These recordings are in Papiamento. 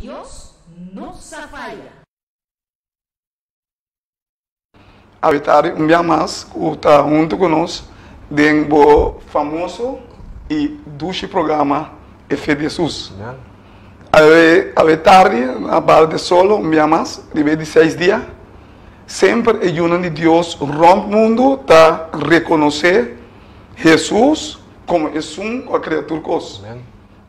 Dios no sa faya. Awe tardi un bia mas ku ta huntu ku nos den bo famoso i dushi programa E Fe di Hesus. Awe awe tardi na Bar de Solo un bia mas riba e di seis dia. Semper e yunan di Dios rònt mundu ta rekonosé Hesus komo esun ku a krea tur kos.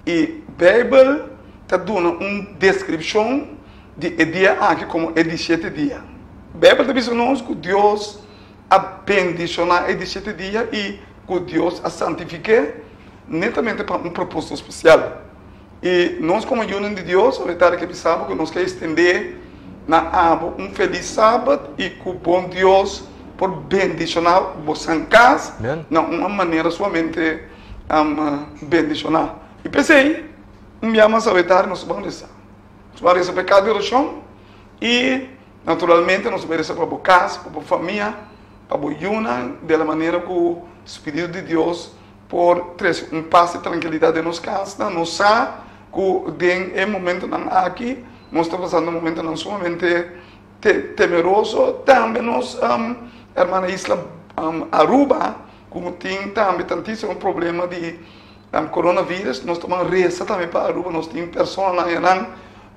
E Beibel ta duna un deskripshon di e dia aki komo e di shete dia. Beibel ta bisa nos ku Dios a bendishoná e di shete dia i ku Dios a santifik'é netamente pa un propósito spesial. I nos komo yunan di Dios awe tardi ke bisa bo ku nos ke estendé na abo un felis Sabat i ku bon Dios por bendishoná bosan kas na un manera sumamente bendishoná. I p'esei, un bia mas awe tardi nos ta ban resa. Nos ban resa pa e kas di orashon i naturalmente nos ta bai resa pa bo kas, pa bo famia, pa bo yunan, di la manera ku Spiritu di Dios por trese un pas i trankilidat den nos kasnan. Nos sa ku den e momentonan aki nos ta pasando momentonan sumamente temeroso. Tambe nos hermana isla Aruba Ku tin tambe tantísimo problema di coronavirus, nos ta ban resa tambe pa Aruba, nos tin personanan ayanan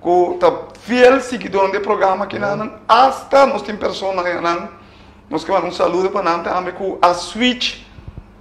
ku ta fiel siguidónan di e programa akinanan, asta nos tin personanan ayanan, nos ke manda un saludo pa nan tambe ku a switch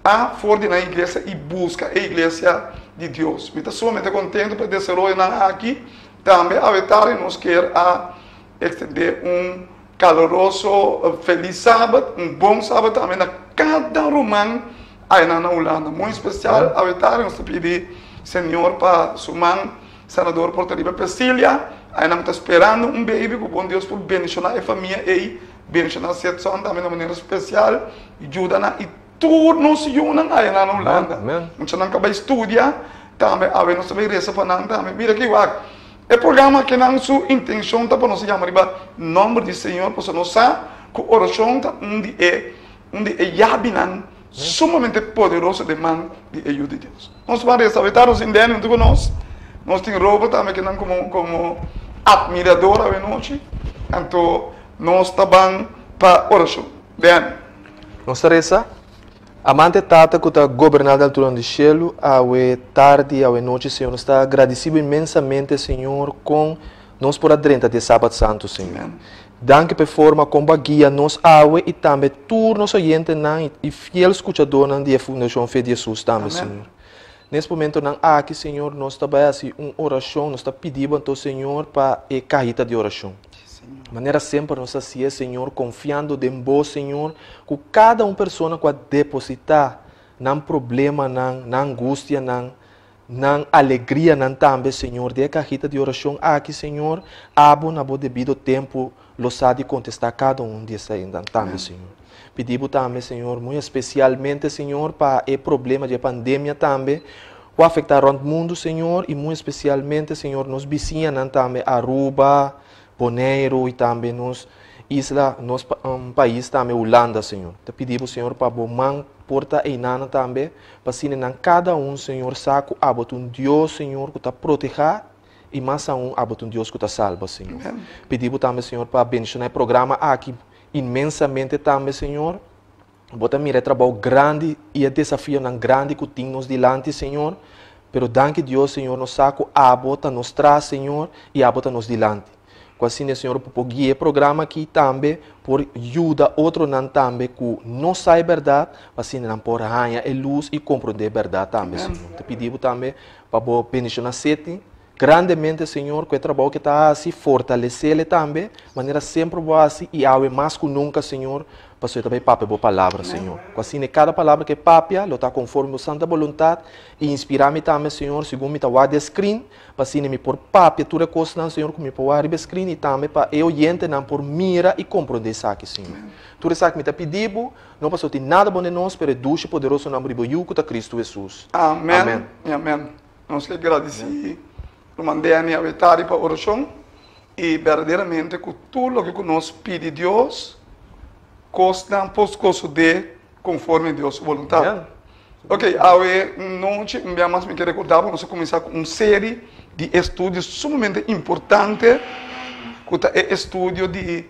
a for di nan iglesia i buska e iglesia di Dios. Mi ta sumamente kontento pa e desaroyonan aki, tambe awe tardi nos kier a extendé un Caloroso feliz Sabat, un bon Sabat tambe na cada ruman aynan na Hulanda. Muy especial awe tardi nos ta pidi Señor pa su man sanador por ta riba Priscilia, aynan cu ta sperando un baby cu bon Dios por bendiciona e famia ey, bendiciona Setson tambe na manera especial, yuda nan y tur nos yunan aynan na Hulanda. Muchanan cu a bay studia tambe awe nos ta bay reza pa nan tambe. Mira ki wak. E programa akinan su intencion ta pa nos yama riba nomber di Señor pasobra nos sa cu oracion ta un di e un di e yabinan sumamente poderoso den man di e Yu di Dios. Nos ban resa awita nos tin Danny hunto cu nos, nos tin Robert tambe akinan como como admirador awe nochi, anto nos ta ban pa oracion. Danny. Nos ta resa. Amante Tata ku ta goberná den alturan di shelu, awe tardi, awe nochi, Señor, nos ta gradisí bo inmensamente, Señor, kon nos por a drenta di e Sabat Santu, Señor. Danki pa e forma kon bo a guia nos awe i tambe tur nos oyentenan i fiel skuchadónan di e Fundashon Fe di Hesus tambe, Señor. Nes momentonan aki, Señor, nos ta bai hasi un orashon, nos ta pidi bo anto, Señor, pa e kahita di orashon. Manera semper nos hasié, Señor, konfiando den Bo, Señor, ku kada un persona ku a depositá nan problemanan, nan angustianan, nan alegrianan tambe, Señor, den e kahita di orashon aki, Señor, Abo na Bo debido tempu lo sa di kontestá kada un di eseinan tambe, Señor. Pidi Bo tambe, Señor, muy espesialmente, Señor, pa e problema di e pandemia tambe ku a afektá rònt mundu, Señor, i muy espesialmente, Señor, nos bisiñanan tambe, Aruba, Boneiru i tambe nos isla, nos pais tambe Hulanda, Señor. Ta pidi Bo, Señor, pa Bo man por ta einanan tambe, pa asina nan kada un, Señor, sa ku Abo ta un Dios, Señor, ku ta protehá i mas aun Abo ta un Dios ku ta salba, Señor. Pidi Bo tambe, Señor, pa bendishoná e programa aki inmensamente tambe, Señor. Bo ta mira e trabou grandi i e desafionan grandi ku tin nos dilanti, Señor. Pero danki Dios, Señor, nos sa ku Abo ta nos tras, Señor, i Abo ta nos dilanti. Ku asina, Señor, bo por guia e programa aki tambe por yuda otronan tambe ku no sa e bèrdat, pa asina nan por haña e lus i komprondé e bèrdat tambe, Señor. Ta pidi Bo tambe pa Bo bendishoná Seti Grandemente, Señor, ku e trabou ke ta hasi, fortalesele tambe, manera semper bo hasi i awe mas ku nunka, Señor, pasobra e ta bai papia bo palabra, Señor. Ku asina kada palabra ke papia lo ta konforme bo santa boluntat i inspirá mi tambe, Señor, segun mi ta wak di e skrin, pa asina mi por papia tur e kosnan, Señor, ku mi por wak riba e skrin i tambe pa e oyentenan por mira i komprondé esaki, Señor. Tur esaki mi ta pidi bo, no pasobra tin nada bon den nos, pero e dushi poderoso nomber di bo Yu, ku ta Kristu Hesus. Amen i amen. Nos ke gradisí Ruman Danny awe tardi pa orashon i berdaderamente ku tur loke ku nos pidi Dios, kosnan por sosodé konforme Dios su boluntat. Ok, awe nochi un bia mas mi ke rekordá bo nos a kuminsá ku un seri di estudio sumamente importante ku ta e estudio di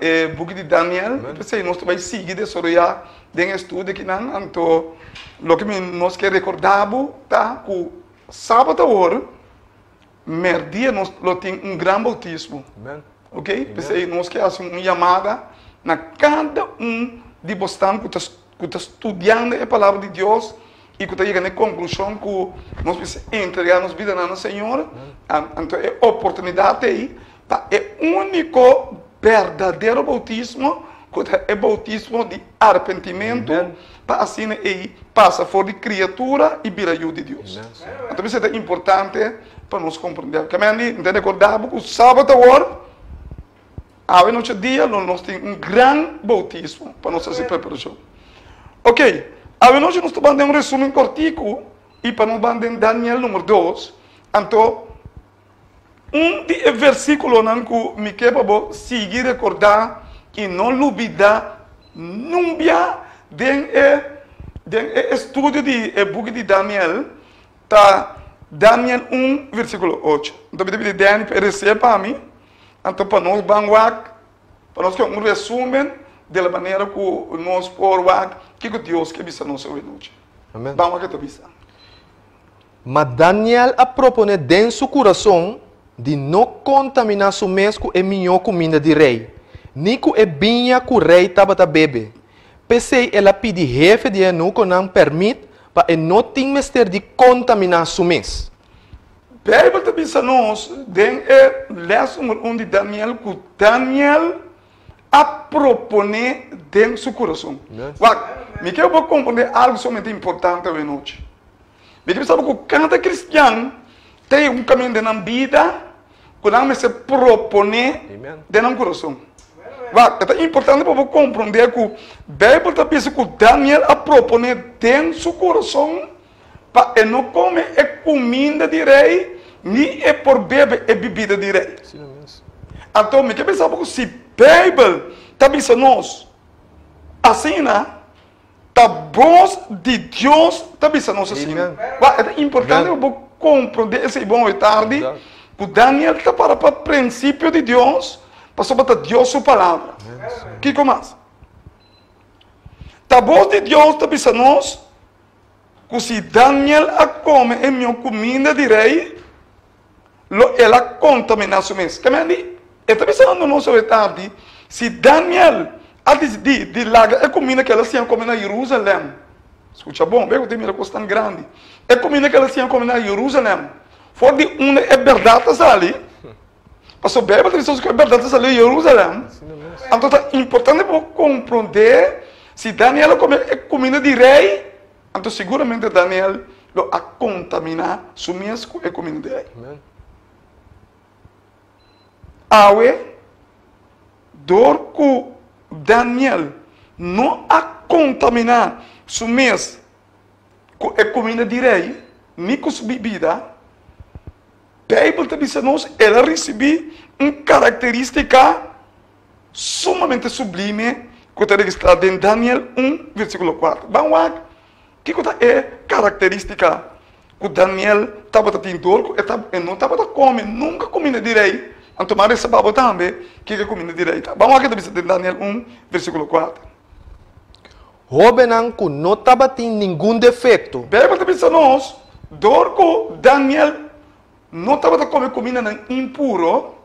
e buki di Daniel. P'esei nos ta bai sigui desaroyá den e estudio akinan. Anto loke mi nos ke rekordá bo ta ku sabat awor mèrdia nos lo tin un gran boutismo. Ok, p'esei nos ke hasi un yamada na kada un di bosnan ku ta ku ta studiando e Palabra di Dios i ku ta yega na e konklushon ku nos mester entregá nos bidanan na Señor, anto e oportunidat ei ta e úniko berdadero boutismo ku ta e boutismo di arepentimentu pa asina ei pasa for di kriatura i bira yu di Dios. Anto mester ta importante pa nos komprendé. Kamendi, mi ta rekordá bo ku sabat awor. Awe nochi dia lo nos tin un gran boutismo pa nos hasi preparashon. Ok, awe nochi nos ta ban den un resumen kòrtiku i pa nos ban den Daniel numero dos. Anto, un di e versíkulonan ku mi ke pa bo sigui rekordá i no lubidá nunbia den e den e estudio di e buki di Daniel ta Daniel un versíkulo ocho. Anto mi ta pidi Danny pa e resé pa mi. Anto pa nos ban wak, pa nos ke un resumen di la manera ku nos por wak kiko Dios ke bisa nos awe nochi. Amen. Ban wak ke ta bisa. Ma Daniel a proponé den su kurason di no kontaminá su mes ku e mihó kuminda di rei, ni ku e biña ku rei tabata bebe. P'esei el a pidi hefe di e eunukonan pèrmit pa e no tin mester di kontaminá su mes. Bijbel ta bisa nos den e les numero un di Daniel ku Daniel a proponé den su kurason. Wak, mi ke bo komprendé algu sumamente importante awe nochi. Mi ke bisa bo ku kada kristian tin un kaminda den nan bida ku nan mester proponé den nan kurason. Wak, e ta importante pa bo komprendé ku Bijbel ta bisa ku Daniel a proponé den su kurason Pa e no kome e kuminda di rei, ni e por bebe e bibida di rei. Anto mi ke bisa bo ku si Beibel ta bisa nos asina, ta bos di Dios ta bisa nos asina. Wak, e ta importante pa bo komprondé esei bon hoy tardi, ku Daniel ta para pa prinsipio di Dios, pasobra ta Dios su palabra. Kiko mas? Ta bos di Dios ta bisa nos ku si Daniel a kome e mihó kuminda di rei, lo el a kontaminá su mes. Ke men di? E ta bisando nos awe tardi, si Daniel a disidí di laga e kuminda ku el a siña kome na Jerusalèm, skucha bon, b'e ku ta mira kos tan grandi, e kuminda ku el a siña kome na Jerusalèm, for di unda e bèrdat a sali, Pasobra Bijbel ta bisa nos ku e bèrdat ta sali di Jerusalèm. Anto ta importante pa bo komprondé si Daniel a kome e kuminda di rei, anto siguramente Daniel lo a kontaminá su mes ku e kuminda di rei. Awe, dor ku Daniel no a kontaminá su mes ku e kuminda di rei ni ku su bibida, Beibel ta bisa nos el a risibí un karakterístika sumamente sublime ku ta registrá den Daniel un versíkulo kuater. Ban wak kiko ta e karakterístika ku Daniel tabata tin dor ku e no tabata kome nunka kuminda di rei. Anto mi a resa pa bo tambe kiko e kuminda di rei ta. Ban wak ke ta bisa den Daniel un versíkulo kuater. Hóbennan ku no tabatin ningun defekto. Beibel ta bisa nos, Dor ku Daniel no tabata kome kumindanan impuro,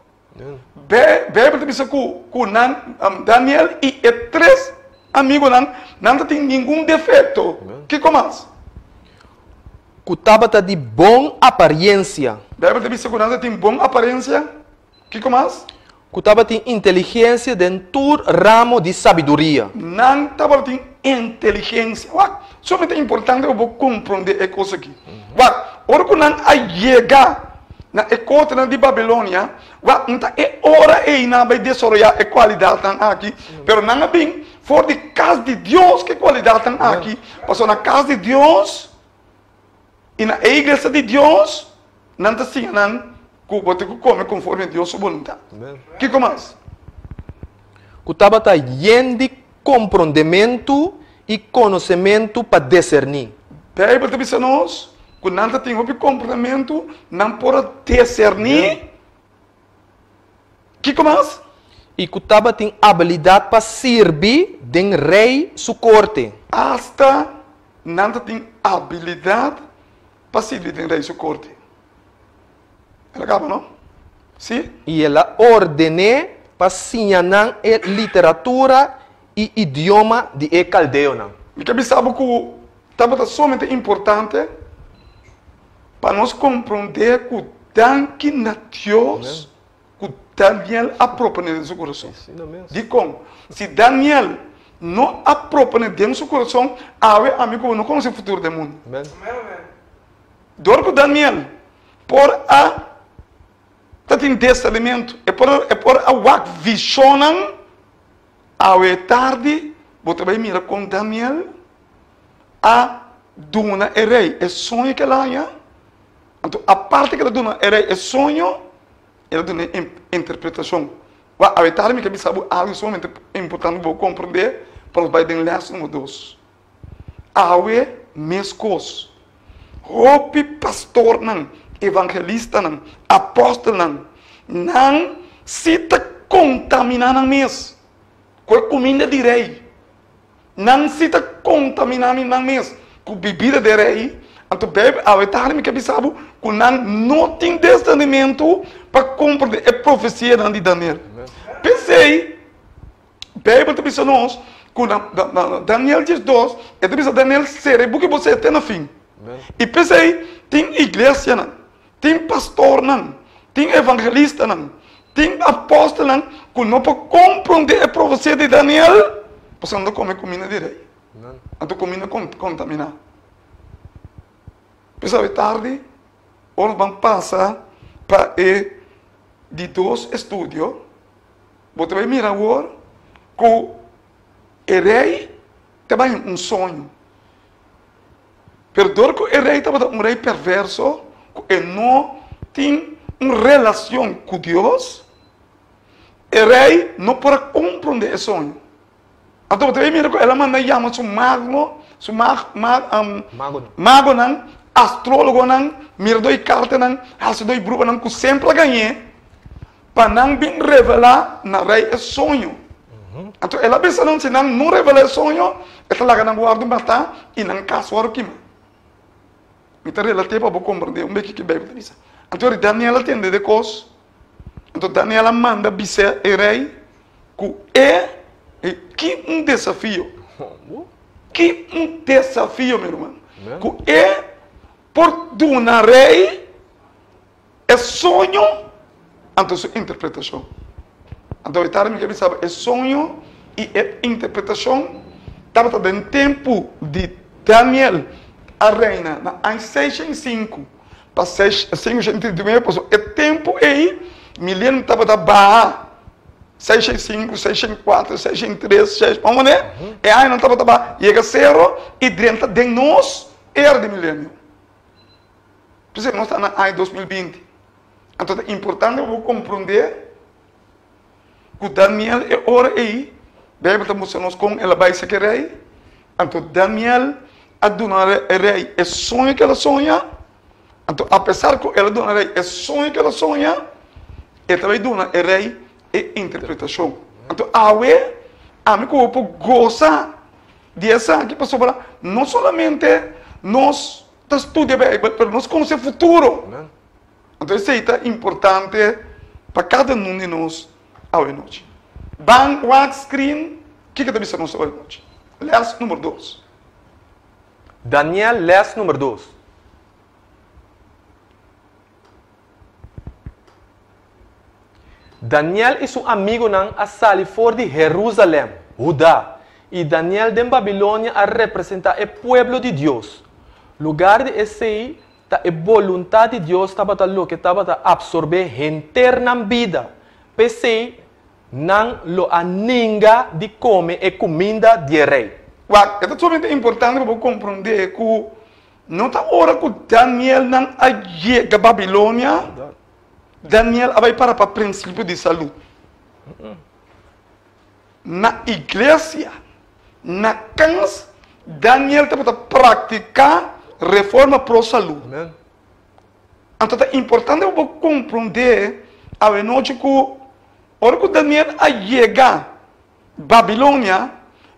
Beibel ta bisa ku ku nan, Daniel i e tres amigunan, nan ta tin ningun defekto. Kiko mas? Ku tabata di bon apariensia. Beibel ta bisa ku nan ta tin bon aparensia. Kiko mas? Ku tabatin inteligensia den tur ramo di sabiduria. Nan tabatin inteligensia. Wak, sumamente importante pa bo komprondé e kos aki. Wak, ora ku nan a yega na e kortenan di Babilonia, wak, no ta e ora ei nan a bai desaroyá e kualidatnan aki, pero nan a bin for di kas di Dios ku e kualidatnan aki, pasobra na kas di Dios i na e iglesia di Dios nan ta siña nan Ku bo tin ku kome konforme Dios su boluntat. Kiko mas? Ku tabata yen di komprondementu i konosementu pa deserní. Beibel ta bisa nos. ku nan ta tin hopi komportamentu, nan por a diserní. Kiko mas? I ku tabatin abilidat pa sirbi den rei su korte. Asta nan ta tin abilidat pa sirbi den rei su korte. El a kaba, no? Sí? I el a orden'é pa siña nan e literatura i idioma di e kaldeonan. Mi ke bisa bo ku tabata sumamente importante pa nos komprondé ku danki na Dios ku Daniel a proponé den su kurason. Dikon? Si Daniel no a proponé den su kurason, awe ami ku bo no konosé futuro den mundu. Dor ku Daniel por a ta tin discernimentu, e por e por a wak vishonnan, awe tardi bo ta bai mira kon Daniel a duna e rei e soño ku el a haña. Anto aparte ku el a duna e rei e soño, el a duna e interpretashon. Wak, awe tardi mi ke bisa bo algu sumamente importante pa bo komprendé pa nos bai den lès numero dos. Awe meskos, hopi pastornan, evangelistanan, apòstelnan, nan si ta kontaminá nan mes ku e kuminda di rei. Nan si ta kontaminá nan mes ku bibida di rei. Anto Beibel awe tardi mi ke bisa bo ku nan no tin disernimentu pa komprendé e profesianan di Daniel. P'esei. Beibel ta bisa nos ku na Daniel 12, e ta bisa Daniel sera e buki bo sera te na fin. I p'esei tin iglesianan, tin pastornan, tin evangelistanan, tin apòstelnan ku no por komprondé e profesia di Daniel pasobra nan ta kome kuminda di rei. Anto kuminda kontaminá. P'esei awe tardi ora nos ban pasa pa e di dos estudio. Bo ta bai mira awor ku e rei ta bai un soño. Pero dor ku e rei tabata un rei perverso, ku e no tin un relacion ku Dios, e rei no por a komprondé e soño. Anto bo ta bai mira ku el a manda yama su magno, su mag, mag, magonan, astrólogonan, miradó di kartanan, hasidó di bruhanan ku semper a gañ'é. Pa nan bin revelá na rei e soño. Anto el a bisa nan, si nan no revelá e soño, e ta laga nan wòrdu matá i nan kas wòrdu kimá. Mi ta relat'é pa bo komprendé un beki ke Beibel ta bisa. Anto ora Daniel a tende de kos, anto Daniel a manda bis'é e rei ku e, ki un desafio! Ki un desafio, mi ruman! Ku e por duna rei. E soño anto su interpretashon. Anto e tardi mi ke bisa bo e soño i e interpretashon tabata den tempu di Daniel a reina na aña 605 pa 639 pasobra e tempu ei milenium tabata baha 605, 604, 603, 6 pa manera e añanan tabata baha yega sero i drenta den nos era di milenio. P'esei nos ta na aña 2020. Anto ta importante pa bo komprondé ku Daniel e ora ei, Beibel ta mustra nos kon el a bai seke rei. Anto Daniel a duna e rei e soño ku el a soña. Anto apesar ku el a duna e rei e soño ku el a soña, e ta bai duna e rei e interpretashon. Anto awe ami ku bo por gosa di esaki pasobra no solamente nos ta studia Bijbel, pero nos conoce futuro. Amen. Anto esey ta importante pa cada un di nos awe nochi. Ban wak screen kiko ta bisa nos awe nochi. Les numero dos. Daniel les numero dos. Daniel i su amigunan a sali for di Herúsalèm, Hudá, i Daniel den Babilonia a representá e pueblo di Dios. Lugar di esei, ta e boluntat di Dios tabata loke tabata apsorbé henter nan bida. P'esei, nan lo a ninga di kome e kuminda di e rei. Wak, e ta sumamente importante pa bo komprondé ku No ta ora ku Danielnan a yega Babilonia, Daniel a bai para pa prinsipio di salú. Na iglesia, na kas, Daniel tabata praktiká Reforma Pro Salú. Amen. Anto ta importante pa bo komprondé awenochi ku ora ku Daniel a yega Babilonia,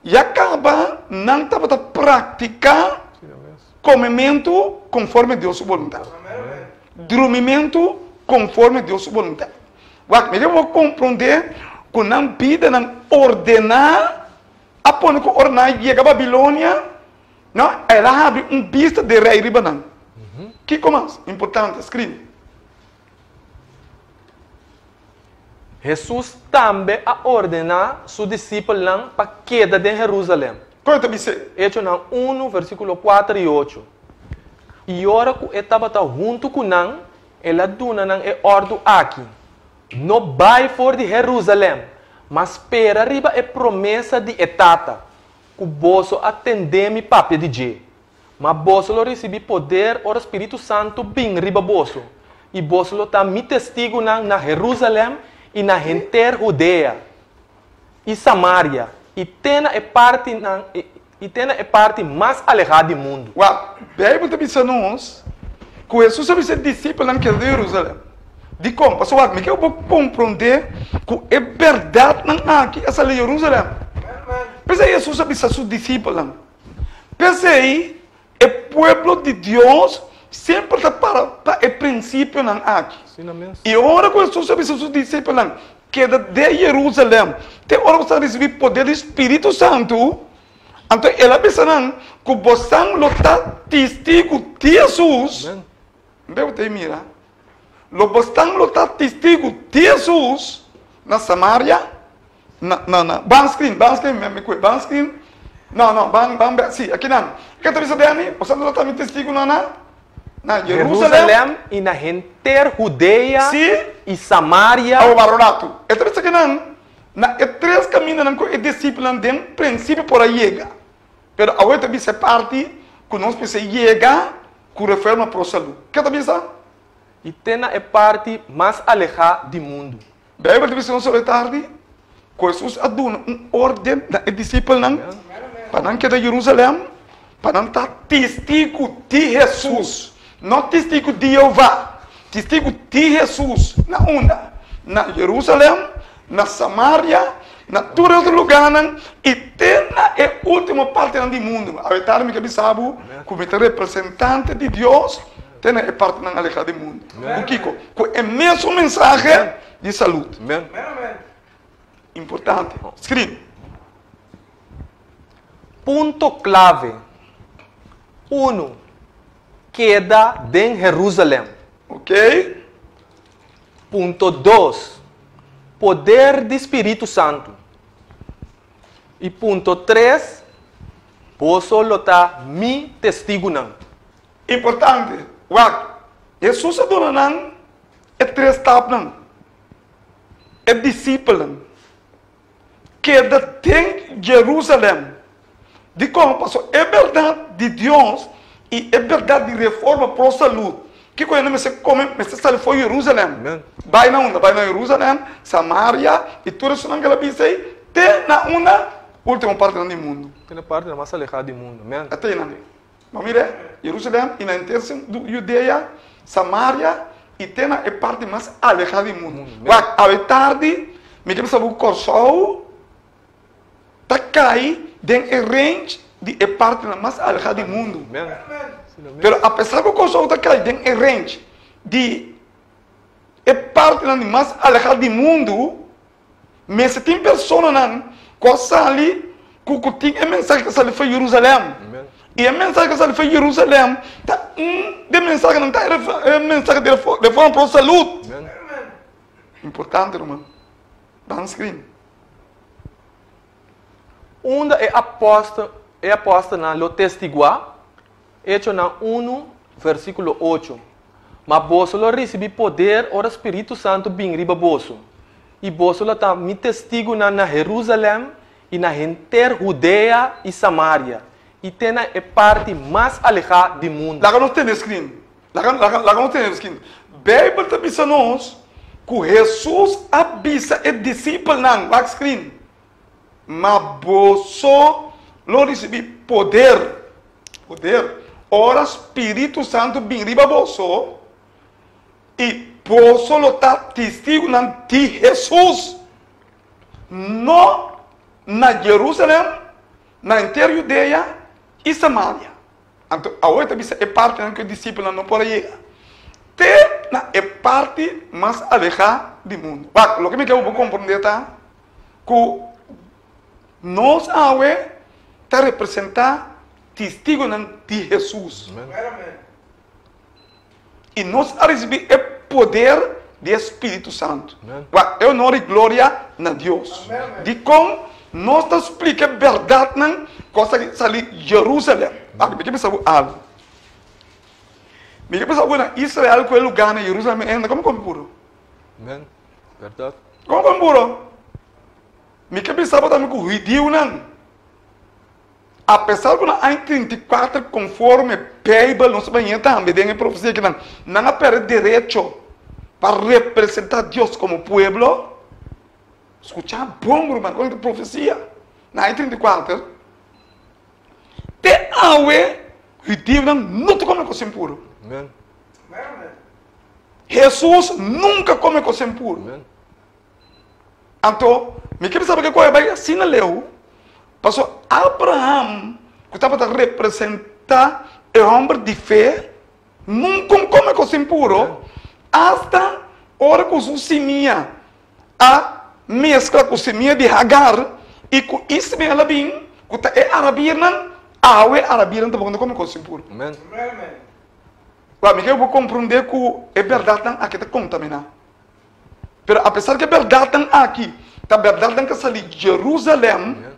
ya kaba nan tabata praktiká komementu konforme Dios su boluntat, drumimentu konforme Dios su boluntat. Wak, mi ke bo komprondé ku nan bidanan ordená a pone ku ora nan a yega Babilonia, No, el a habri un bista di rei riba nan. Kiko mas importante? Skribi. Hesus tambe a ordená su disipelnan pa keda den Herúsalèm. Kon e ta bis'é? Echonan unu, versíkulo kuater i ocho. I ora ku e tabata huntu ku nan, el a duna nan e òrdu aki, No bai for di Herúsalèm, ma spera riba e promesa di e Tata, ku boso a tendé mi papia di dje. Ma boso lo risibí poder ora Spiritu Santu bin riba boso, i boso lo ta mi testigunan na Herúsalèm i na henter Hudea i Samaria i te na e partinan i te na e parti mas alehá di mundu. Wak, Beibel ta bisa nos ku Hesus a bisa e disipelnan keda den Herúsalèm. Dikon? Pasobra wak, mi ke bo komprondé ku e bèrdatnan aki a sali Herúsalèm. P'esei Hesus a bisa su disipelnan, P'esei e pueblo di Dios semper ta para pa e prinsipionan aki. I ora ku Hesus a bisa su disipelnan, Keda den Herúsalèm te ora boso ta risibí poder di spiritu santu, anto el a bisa nan ku bosan lo ta tistigu di Hesus. Mbeu ta mira, lo bosnan lo ta testigu di Hesus na Samaria, na, na, na, ban screen, ban screen, mi, mi kue, ban screen, no, no, ban, ban, ban, si, aki nan. Ke ta bisa Danny? Bosnan lo ta mi testigu na, na, na Jerusalem. Jerusalem i na henter Hudea Si. i Samaria. Awo wak un ratu. E ta bisa ki nan, na e tres kamindanan ku e disipelnan den prinsipio por a yega. Pero awo e ta bisa e parti ku nos mester yega ku Reforma Pro Salú. Ke ta bisa? I te na e parti mas alehá di mundu. Beibel ta bisa nos awe tardi ku Hesus a duna un órden na e disipelnan pa nan keda Jerusalèm pa nan ta testigu di Hesus, no testigu di Jehová, testigu di Hesus. Na unda? Na Jerusalèm, na Samaria, na tur e otro lugánan i te na e último partinan di mundu. Awe tardi mi ke bisa bo ku mi ta representante di Dios te na e partinan alehá di mundu. Ku kiko? Ku e mesun mensahe di salud. Importante. Skribi. Punto klave, Unu, keda den Herúsalèm. Oké. Punto dos, Poder di Spiritu Santu. I punto tres, Boso lo ta mi testigunan. Importante, Wak, Hesus a duna nan e tres stapnan, e disipelnan. Keda den Jerusalem. Dikon? Pasobra e bèrdat di Dios i e bèrdat di reforma pro salud, kiko hende mester kome? Mester sali for Jerusalem. Bai na unda? Bai na Jerusalem, Samaria i tur esunnan ku el a bisa ei, te na unda? Ultimo partinan di mundu. Te na partinan mas alehá di mundu. Amen. A te nan. Bo mira, Jerusalem i na henter Judea, Samaria i te na e parti mas alehá di mundu. Wak, awe tardi mi ke bisa bo ku Kòrsou ta kai den e range di e partinan mas alehá di mundu. Pero apesar ku Kòrsou ta kai den e range di e partinan di mas alehá di mundu, mester tin personanan ku a sali ku ku tin e mensahe ku a sali for Jerusalèm. I e mensahe ku a sali for Jerusalèm ta un di e mensahenan ta e mensahe di reforma pro salud. Importante ruman. Ban screen. Unda e apòstel e apòstelnan lo testiguá? Echonan unu, versíkulo ocho, Ma boso lo risibí poder ora Spiritu Santu bin riba boso, i boso lo ta mi testigunan na Herúsalèm i na henter Hudea i Samaria, i te na e parti mas alehá di mundu. Laga nos tene skrin. Laga, laga, laga nos tene skrin. Beibel ta bisa nos ku Hesus a bisa e disipelnan, wak skrin, Ma boso lo risibí poder, poder, Ora Spiritu Santu bin riba boso, i boso lo ta testigunan di Hesus, no na Jerusalem, na henter Judea i Samaria. Anto awor e ta bisa e partinan ku e disipelnan no por a yega, te na e parti mas alehá di mundu. Wak, loke mi ke bo komprondé ta ku nos awe ta representá testigunan di Hesus. I nos a risibí e poder di e Spiritu Santu. Wak, e honor i gloria na Dios. Dikon nos ta splika e bèrdatnan ku a sali Jerusalèm? Wak, mi ke bisa bo algu. Mi ke bisa bo na Israel ku e lugá na Jerusalèm e hende komo komi puru. Komo komi puru? Mi ke bisa bo tambe ku hudiunan. Apesar ku na aña 34 konforme Beibel nos ta baña tambe den e profesia kinan, nan a pèrdè derecho pa representá Dios komo pueblo. Skuchá bon ruman, kon e profesia na aña 34 te awe hudiunan no ta kome kos impuru. Hesus nunka kome kos impuru. Anto, mi ke bisa bo ke ku a bai asina leu, pasobra Abraham, ku tabata representá e hòmber di fe, nunka un kome kos impuro, asta ora ku su simia a meskla ku simia di Hagar i ku Ismael a bin, ku ta e arabirnan, awe arabirnan tampoko no kome kos impuro. Wak, mi ke bo komprondé ku e bèrdatnan aki ta kontaminá. Pero apesar ku e bèrdatnan aki ta bèrdatnan ku a sali Jerusalèm,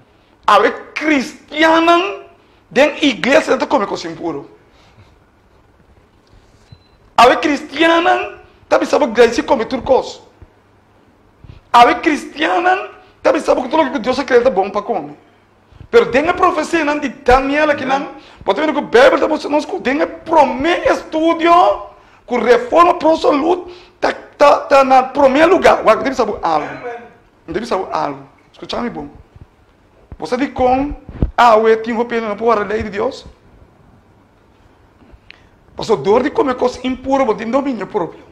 awe kristiannan den iglesianan ta kome kos impuru. Awe kristiannan ta bisa bo grai si kome tur kos. Awe kristiannan ta bisa bo ku tur loke ku Dios a krea ta bon pa kome. Pero den e profesianan di Daniel akinan, bo ta mira ku Beibel ta mustra nos ku den e promé estudio ku reforma pro salud ta ta ta na promé lugá. Wak, mi ta bisa bo algu. Mi ta bisa bo algu. Skucha mi bon. Bo sa dikon awe tin hopi hende no por warda lei di Dios? Pasobra dor di kome kos impuro bo tin dominio propio.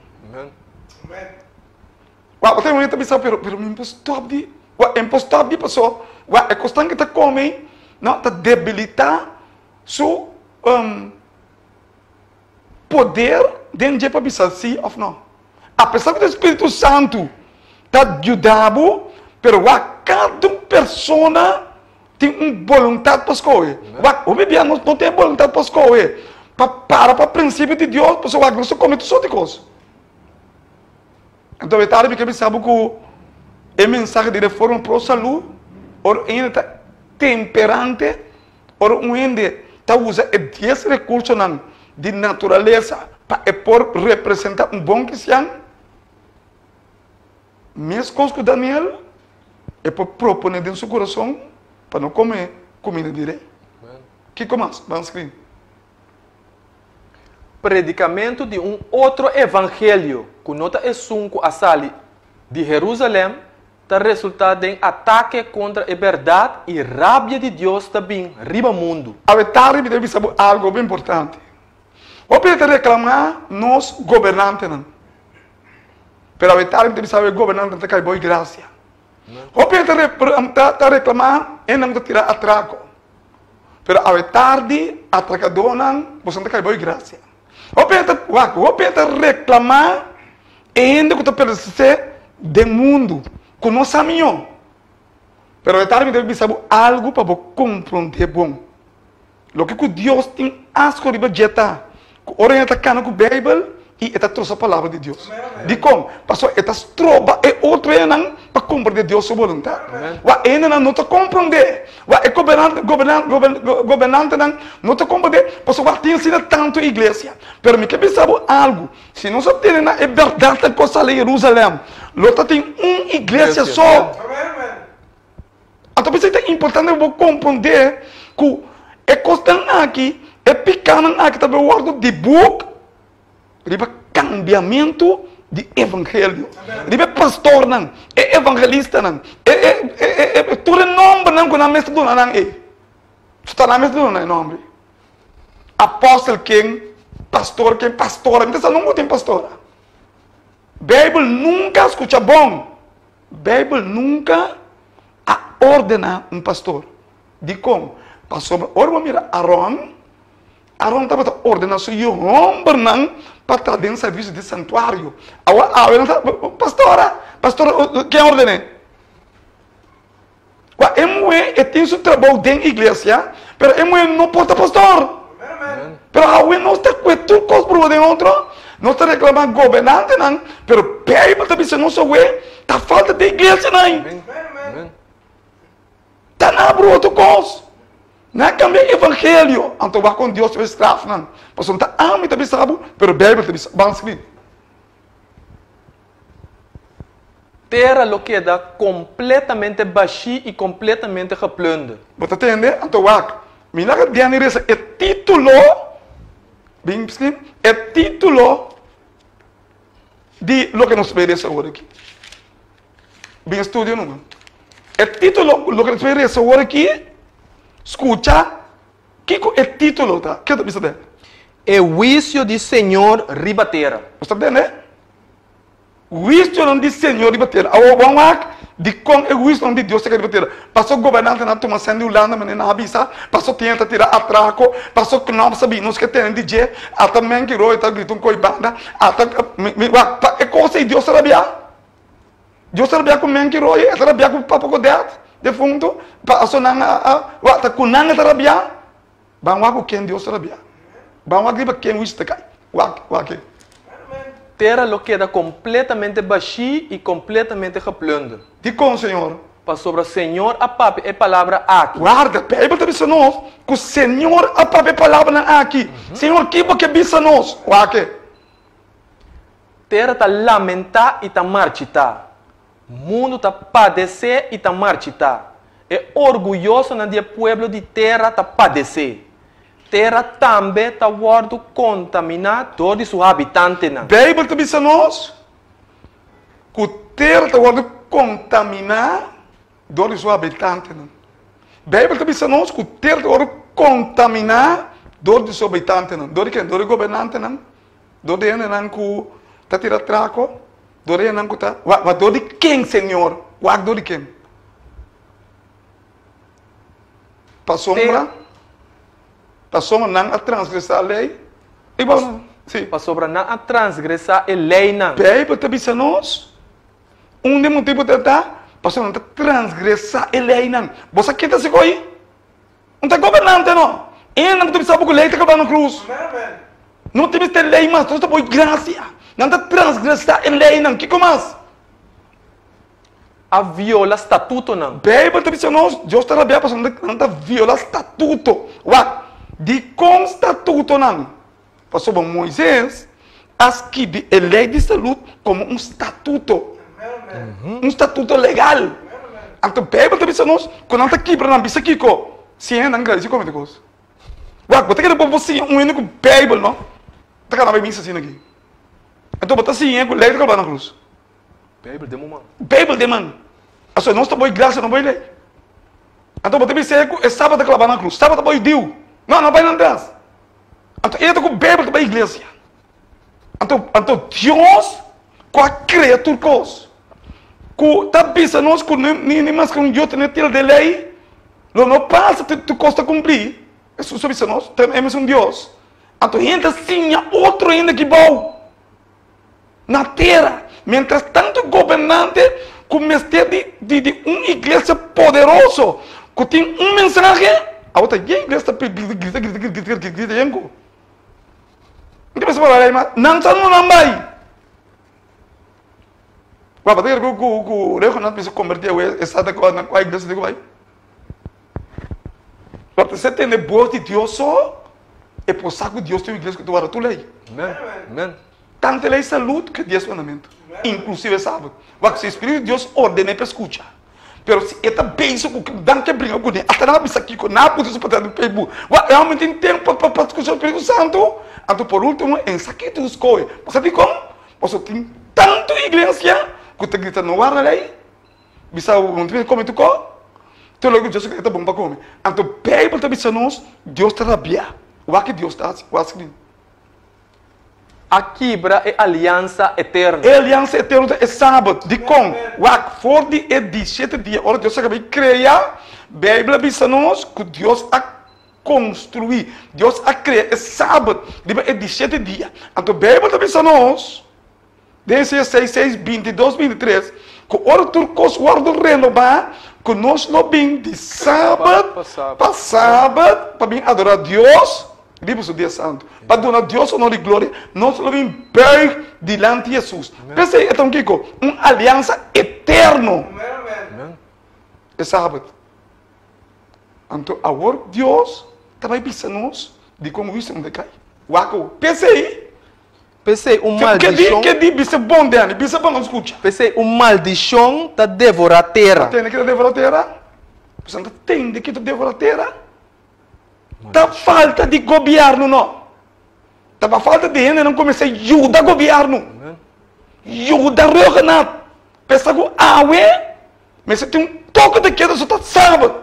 Wak, otro hende ta bisa, pero, pero mi por stop di, wak, e por stop di paso, wak, e kosnan ke ta come, no, ta debilita su um, poder den dje pa bisa si of no. Apesar ku e Spiritu Santu ta yuda bo, pero wak, kada un persona tin un boluntat pa skohe. Wak, hopi bia nos no tin e boluntat pa skohe, pa para pa prinsipio di Dios, pasobra wak, nos ta come tur sorti kos. Anto e tardi mi ke bisa bo ku e mensahe di reforma pro salú ora un hende ta temperante, ora un hende ta usa e dies rekursonan di naturalesa pa e por representá un bon kristian, meskos ku Daniel, e por proponé den su kurason pa no kome kuminda di rei. Kiko mas? Ban skrin. Predicamento di un otro evangelio cu no ta esun cu a sali di Jerusalem ta resulta den atake contra e berdad y rabia di Dios ta bin riba mundu. Awe tardi mi ta bisa bo algo hopi importante. Hopi hende ta reclama nos gobernantenan. Pero awe tardi mi ta bisa bo e gobernantenan ta cay bo e gracia. Hopi hende ta reclama hendenan cu ta tira atraco. Pero awe tardi atrakadonan boso ta kai bou grasia. Hopi hende ta wak, hopi hende ta reklamá e hende ku ta pertesé den mundu ku no sa mihó. Pero awe tardi mi ta bisa bo algu pa bo komprondé bon. Loke ku Dios tin asko riba dje ta ku ora hende ta kana ku Beibel i e ta trosa palabra di Dios. Dikon? Pasobra e ta stroba e otro hendenan pa komprondé Dios su boluntat. Wak, e hendenan no ta komprondé. Wak, e gobernantenan no ta komprondé pasobra wak tin asina tantu iglesia. Pero mi ke bisa bo algu, si nos a tene na e bèrdatnan ku a sali Jerusalèm, lo ta tin un iglesia so. Anto p'esei ta importante pa bo komprondé ku e kosnan aki, e pikánan aki ta bai wòrdu dibuk riba kambiamentu di evangelio, riba e pastornan, e evangelistanan, e e e e tur e nòmbernan ku nan mester duna nan ei. Ta nan mester duna nan e nòmber ei. Apòstel ken, pastor ken, pastora, mi ta sa nunka ku tin pastora. Beibel nunka, skucha bon, Beibel nunka a ordená un pastor. Dikon? Pasobra ora bo mira Aron, Aron tabata ordená su yu hòmbernan pa traha den servisio di santuario. Awor awe nan ta, Pastora, pastora, ken a ordené? Wak, e muhé e tin su trabou den iglesia, pero e muhé no por ta pastor. Pero awe nos ta kue tur kos bruha den otro, nos ta reklamá gobernantenan, pero Beibel ta bisa nos awe ta falta den iglesianan. Ta nan a bruha tur kos. Nan a kambia evangelio. Anto wak kon Dios ta bai straf nan. Pasobra no ta ami ta bisa bo, pero Beibel ta bisa. Ban skri. Tera lo keda kompletamente bashí i kompletamente geplùnder. Bo ta tende? Anto wak. Mi laga Danny resa e título, bin skri, e título di loke nos bai resa awor aki. Bin studio numa. E título loke nos bai resa awor aki, skucha kiko e título ta. Ke ta bisa den? E huisio di Señor riba tera. Bo ta tende? Huisionan di Señor riba tera. Awor bo a wak dikon e huisionan di Dios ta kai riba tera. Paso gobernantenan a tuma sèn di Hulanda manera nan a bisa, paso tin ta tira atrako, paso Knops a bin nos ke tene di dje, ata Menki Roy ta grita un koi banda, ata mi wak pa e kos ei Dios ta rabia. Dios ta rabia ku Menki Roy, e ta rabia ku Papa Godert defuntu, paso nan a wak ta ku nan e ta rabia. Ban wak ku ken Dios ta rabia. Ban wak riba ken huisio ta kai. Wak, wak e. Tera lo keda kompletamente bashí i kompletamente geplùnder. Dikon, Señor? Pasobra Señor a papia e palabra aki. Warda, Beibel ta bisa nos ku Señor a papia e palabranan aki. Señor, ki bo ke bisa nos? Wak e. Tera ta lamentá i ta marchitá. Mundu ta padesé i ta marchitá. E orguyosonan di e pueblo di tera ta padesé. Tera tambe ta wòrdu kontaminá dor di su habitantenan. Beibel ta bisa nos ku tera ta wòrdu kontaminá dor di su habitantenan. Beibel ta bisa nos ku tera ta wòrdu kontaminá dor di su habitantenan. Dor di ken? Dor di gobernantenan? Dor di hendenan ku ta tira trako? Dor di hendenan ku ta. Wak, wak dor di ken, Señor? Wak dor di ken? Pasobra, pasobra nan a transgresá lei. I bo, sí. Pasobra nan a transgresá e leinan. Beibel ta bisa nos, un di e motibu ta ta, pasobra nan ta transgresá e leinan. Bo sa kita si ko'i? No ta gobernante no. Ena ku ta bisa bo ku lei ta kaba na krus. No ta mester lei mas, nos ta poi grasia. Nan ta transgresá e leinan. Kiko mas? A viola statutonan. Beibel ta bisa nos, Dios ta rabia pasobra nan ta viola statuto. Wak, dikon statutonan? Pasobra Moises a skibi e lei di salud komo un statuto, un statuto legal. Anto Beibel ta bisa nos ku nan ta kibra nan bisa kiko? Si hende nan gradisi komo e kos. Wak, bo ta kere bo por siña un hende ku Beibel no ta kana bai misa asina aki. Anto bo ta siña ku lei ta kaba na krus. Beibel den bo man. Beibel den man. Aso nos ta boi grasia no boi lei. Anto bo ta bisa ku e sabat ta klaba na krus. Sabat ta boi diu. No, no bai nan tras. Anto e ta ku Beibel ta bai iglesia. Anto, anto Dios ku a krea tur kos, ku ta bisa nos ku ni, ni, ni maske un yota ni un tilde di lei lo no pasa te tur kos ta kumplí. Hesus a bisa nos, ta e mesun Dios. Anto hende ta siña otro hende aki bou na tera. Mientras tanto gobernante ku mester di, di, di un iglesia poderoso ku tin un mensahe, awor ta yen iglesia ta grita, grita, grita, grita, grita, grita yen ku. N ta pensa pa bai ma nan sa no nan bai. Wak, bo ta kere ku, ku, ku Rehonan bisa kombertí awe e sa ta kua na kua iglesia tin ku bai? Wak, ta se tende bos di Dios so, e por sa ku Dios tin un iglesia ku ta warda tur lei. Amen. Amen. Tantu e lei salud ku e dies mandamentu, inklusive e sabat. Wak, si e Spiritu di Dios orden'é pa e skucha. Pero si e ta bezig ku dan ke bringa kuné, asta nan a bisa kiko, nan a puta su patras di Facebook. Wak, e hòmber tin tempu pa pa skucha Spiritu Santu. Anto por último, e sa ki tur skohe. Bo sa dikon? Pasobra tin tantu iglesia ku ta grita no warda lei. Bisa bo no tin kome tur kos. Tur loke Dios a krea ta bon pa kome. Anto Beibel ta bisa nos, Dios ta rabia. Wak ki Dios ta hasi, wak skrin. A kibra e aliansa eterno. E aliansa eterno ta e Sabat. Dikon? Wak, for di e di shete dia, ora Dios a kaba di krea, Beibel a bisa nos ku Dios a konstruí, Dios a krea e Sabat riba e di shete dia. Anto Beibel ta bisa nos, den Isaías seis, seis, 22, 23, ku ora tur kos wòrdu renobá, ku nos lo bin di Sabat pa Sabat pa bin adorá Dios riba su dia santu, pa duna Dios honor i gloria, nos lo bin buig dilanti Hesus. P'esei e ta un kiko? Un aliansa eterno, e Sabat. Anto awor Dios ta bai bisa nos dikon huisio no ta kai. Wak awor. P'esei. P'esei un maldishon. Ke di bisa bon Danny, bisa pa nos skucha. P'esei un maldishon ta devorá tera. Ta tende ke ta devorá tera? Pasobra ta tende ke ta devorá tera? Ta falta di gobièrnu no. Ta pa falta di hendenan kuminsá yuda gobièrnu. Yuda Rhuggenaath. Pensa ku awe mester tin un toke de keda so ta sabat.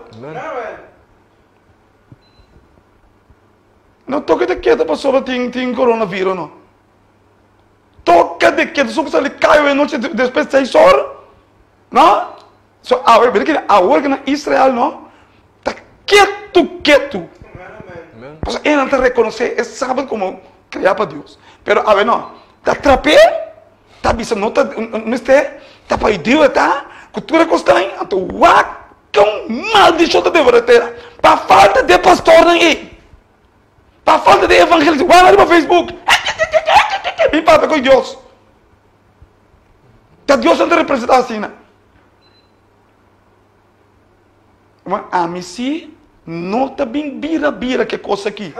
No toke de keda pasobra tin tin coronavirus no. Toke de keda so ku sali kai awe nochi despues seis ora. No? So awe mira kila awor ku na Israel no ta ketu ketu. Pasobra e nan ta rekonosé e sabat komo kreá pa Dios. Pero awe no. Ta trap'é. Ta bisa no ta mester ta pa Dios e ta ku tur e kosnan anto wak kon maldishon ta devorá e tera pa falta di e pastornan ei pa falta di evangelista wak riba Facebook bin papia ku Dios ta Dios nan ta representa asina ma ami si no ta bin bira bira ke kos aki.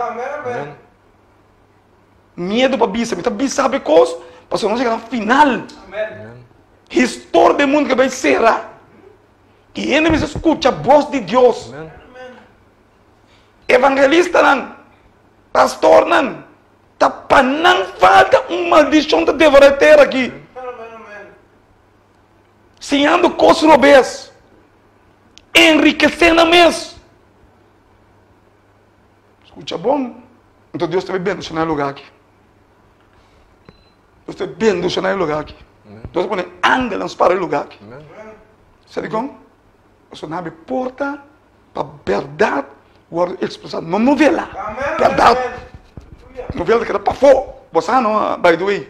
Miedu pa bisa, mi ta bisa bo e kos pasobra nos yega na final. Historia di e mundu ke bai sera i hende mester skucha bos di Dios. Evangelistanan, pastornan, ta pa nan falta un maldishon ta devora e tera aki. Siñando kos robes, enrikesé nan mes. Skucha bon, anto Dios ta bai bendishoná e lugá aki. Dios ta bai bendishoná e lugá aki. Dios ta pone angelnan spara e lugá aki. Sa dikon? Pasobra nan habri porta pa bèrdat wòrdu ekspresá, no novela, bèrdat. Novela ta keda pafó. Bo sa no, by the way,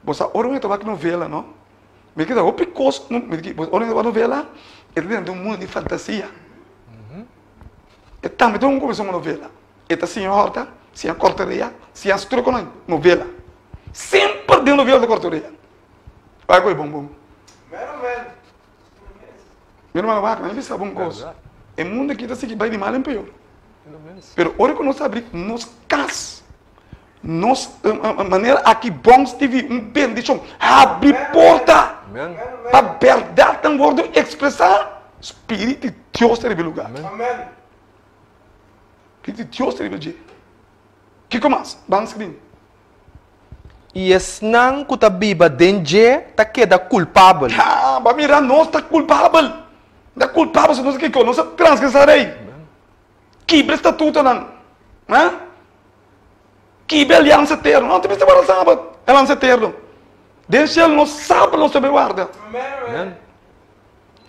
bo sa ora mi ta wak novela no, mi ta keda hopi kos, ora mi ta wak novela e ta dentro un mundu di fantasia. E tambe ta un kuminsá un novela. E ta siña hòrta, siña kòrta rea, siña tur ku nan novela. Semper den novela ta kòrta rea. Bai ku e bon bon. Mi ruman wak, nan bisa bon kos. E mundu aki ta sigui bai di mal en peor. Pero ora ku nos abri nos kas, nos manera aki Bons TV, un bendishon, habri porta pa bèrdatnan wòrdu ekspresá. Spirit di Dios ta riba e lugar. Spirit di Dios ta riba dje. Kiko mas? Ban screen. I esnan ku ta biba den dje ta keda kulpabel. Ha, bo a mira, nos ta kulpabel. Ta kulpabel si nos a kiko? Nos a transgresá lei. Kibra e statutonan. Ha? Kibra e aliansa eterno. No ta mester warda sabat, e aliansa eterno. Den shelu nos sabat nos ta bai warda. Amen.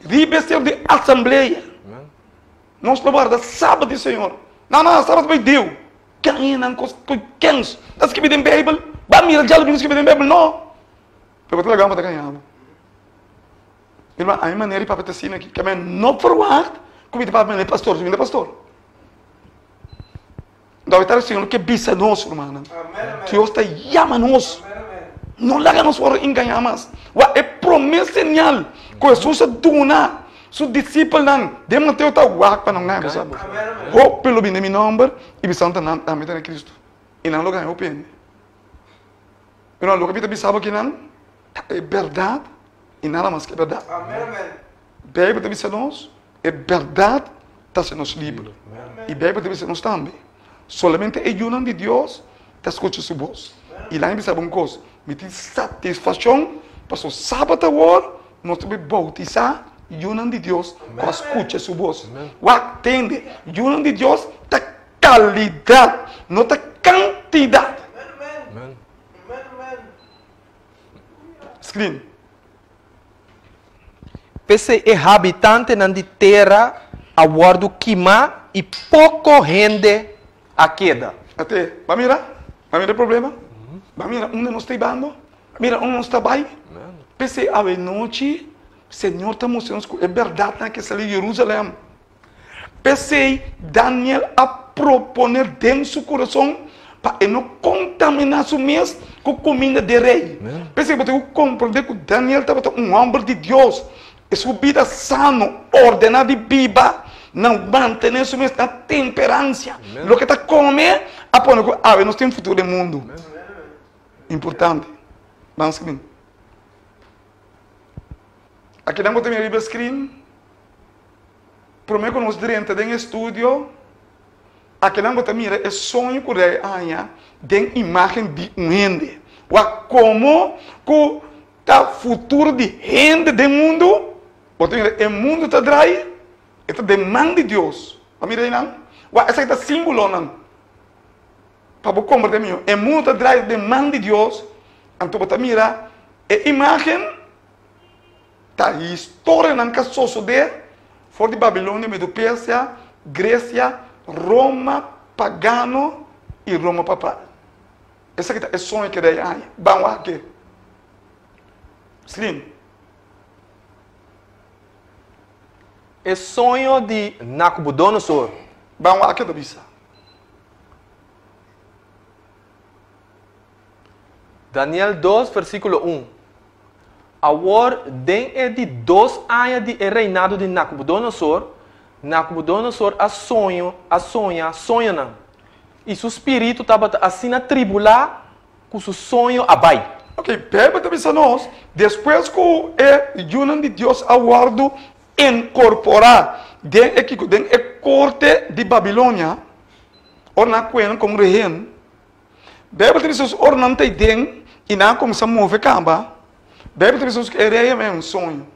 Riba e ser di asamblea. Nos lo warda sabat di Señor. No, no, sabat bai Deu. Ken nan kos kens ta skibi den Beibel? Ba mira dja lo bin skibi den Beibel? No. Pero bo ta laga bo ta gaña bo. Irma, a mi manera di papia ta asina aki. Ke men no verwacht ku mi ta papia manera di pastor, si mi ta pastor. Dòkter ta Señor ke bisa nos, rumannan. Dios ta yama nos. No laga nos wòrdu engañá mas. Wak e promé señal ku Hesus a duna su disipelnan den Mateo ta wak pa nan gaña bo sa. Hopi lo bini den mi nòmber i bisa nan ta nan tambe ta na Kristu. I nan lo gaña hopi hende. Pero loke mi ta bisa bo akinan ta e bèrdat i nada mas ke bèrdat. Beibel ta bisa nos, e bèrdat ta hasi nos liber. I Beibel ta bisa nos tambe, solamente e yunan di Dios ta skucha su bos. I laga mi bisa bo un kos, mi tin satisfakshon pasobra sabat awor nos ta bai boutisá yunan di Dios ku a skucha su bos. Wak, tende, yunan di Dios ta kalidat. no ta kantidat. Screen. P'esei e habitantenan di tera a wòrdu kimá i poko hende a keda. Ate, bo a mira? Bo a mira e problema? Bo a mira unda nos ta ibando? Mira unda nos ta bai? P'esei awenochi Señor ta mustra nos ku e bèrdatnan ke sali Jerusalèm. P'esei Daniel a proponé den su kurason pa e no kontaminá su mes ku kuminda di e rei. P'esei bo tin ku komprondé ku Daniel tabata un hòmber di Dios. E su bida sano, ordená di biba, na mantené su mes na temperansia. Loke ta kome a pone ku awe nos tin futuro den mundu. Importante. Ban screen. Akinan bo ta mira riba screen. Promé ku nos drenta den e studio, akinan bo ta mira e soño ku rei a haña den imágen di un hende. Wak komo ku ta futuro di hende den mundu, bo ta mira e mundu ta drai, e ta den man di Dios. Bo a mira einan? Wak esaki ta símbolonan pa bo komprendé mihó. E mundu ta drai den man di Dios, anto bo ta mira e imágen. Ta historianan ka sosodé for di Babilonia, Medo-Persia, Gresia, Roma pagano i Roma papal. Esaki ta e soño ku rei a haña. Ban wak e. Slim. E soño di Nakubudonosor. Ban wak e ta bisa. Daniel dos, versíkulo un. Awor, den e di dos aña di e reinado di Nakubudonosor, Nakubudonosor a soño, a soña soñonan, i su spiritu tabata asina tribulá ku su soño a bai. Oke, Beibel ta bisa nos, despues ku e yunan di Dios a wòrdu inkorporá den e kiko? Den e korte di Babilonia, ora nan a kuenan komo rehen, Beibel ta bisa nos ora nan ta ei den i nan a kuminsá move kaba, Beibel ta bisa nos ku e rei a haña un soño.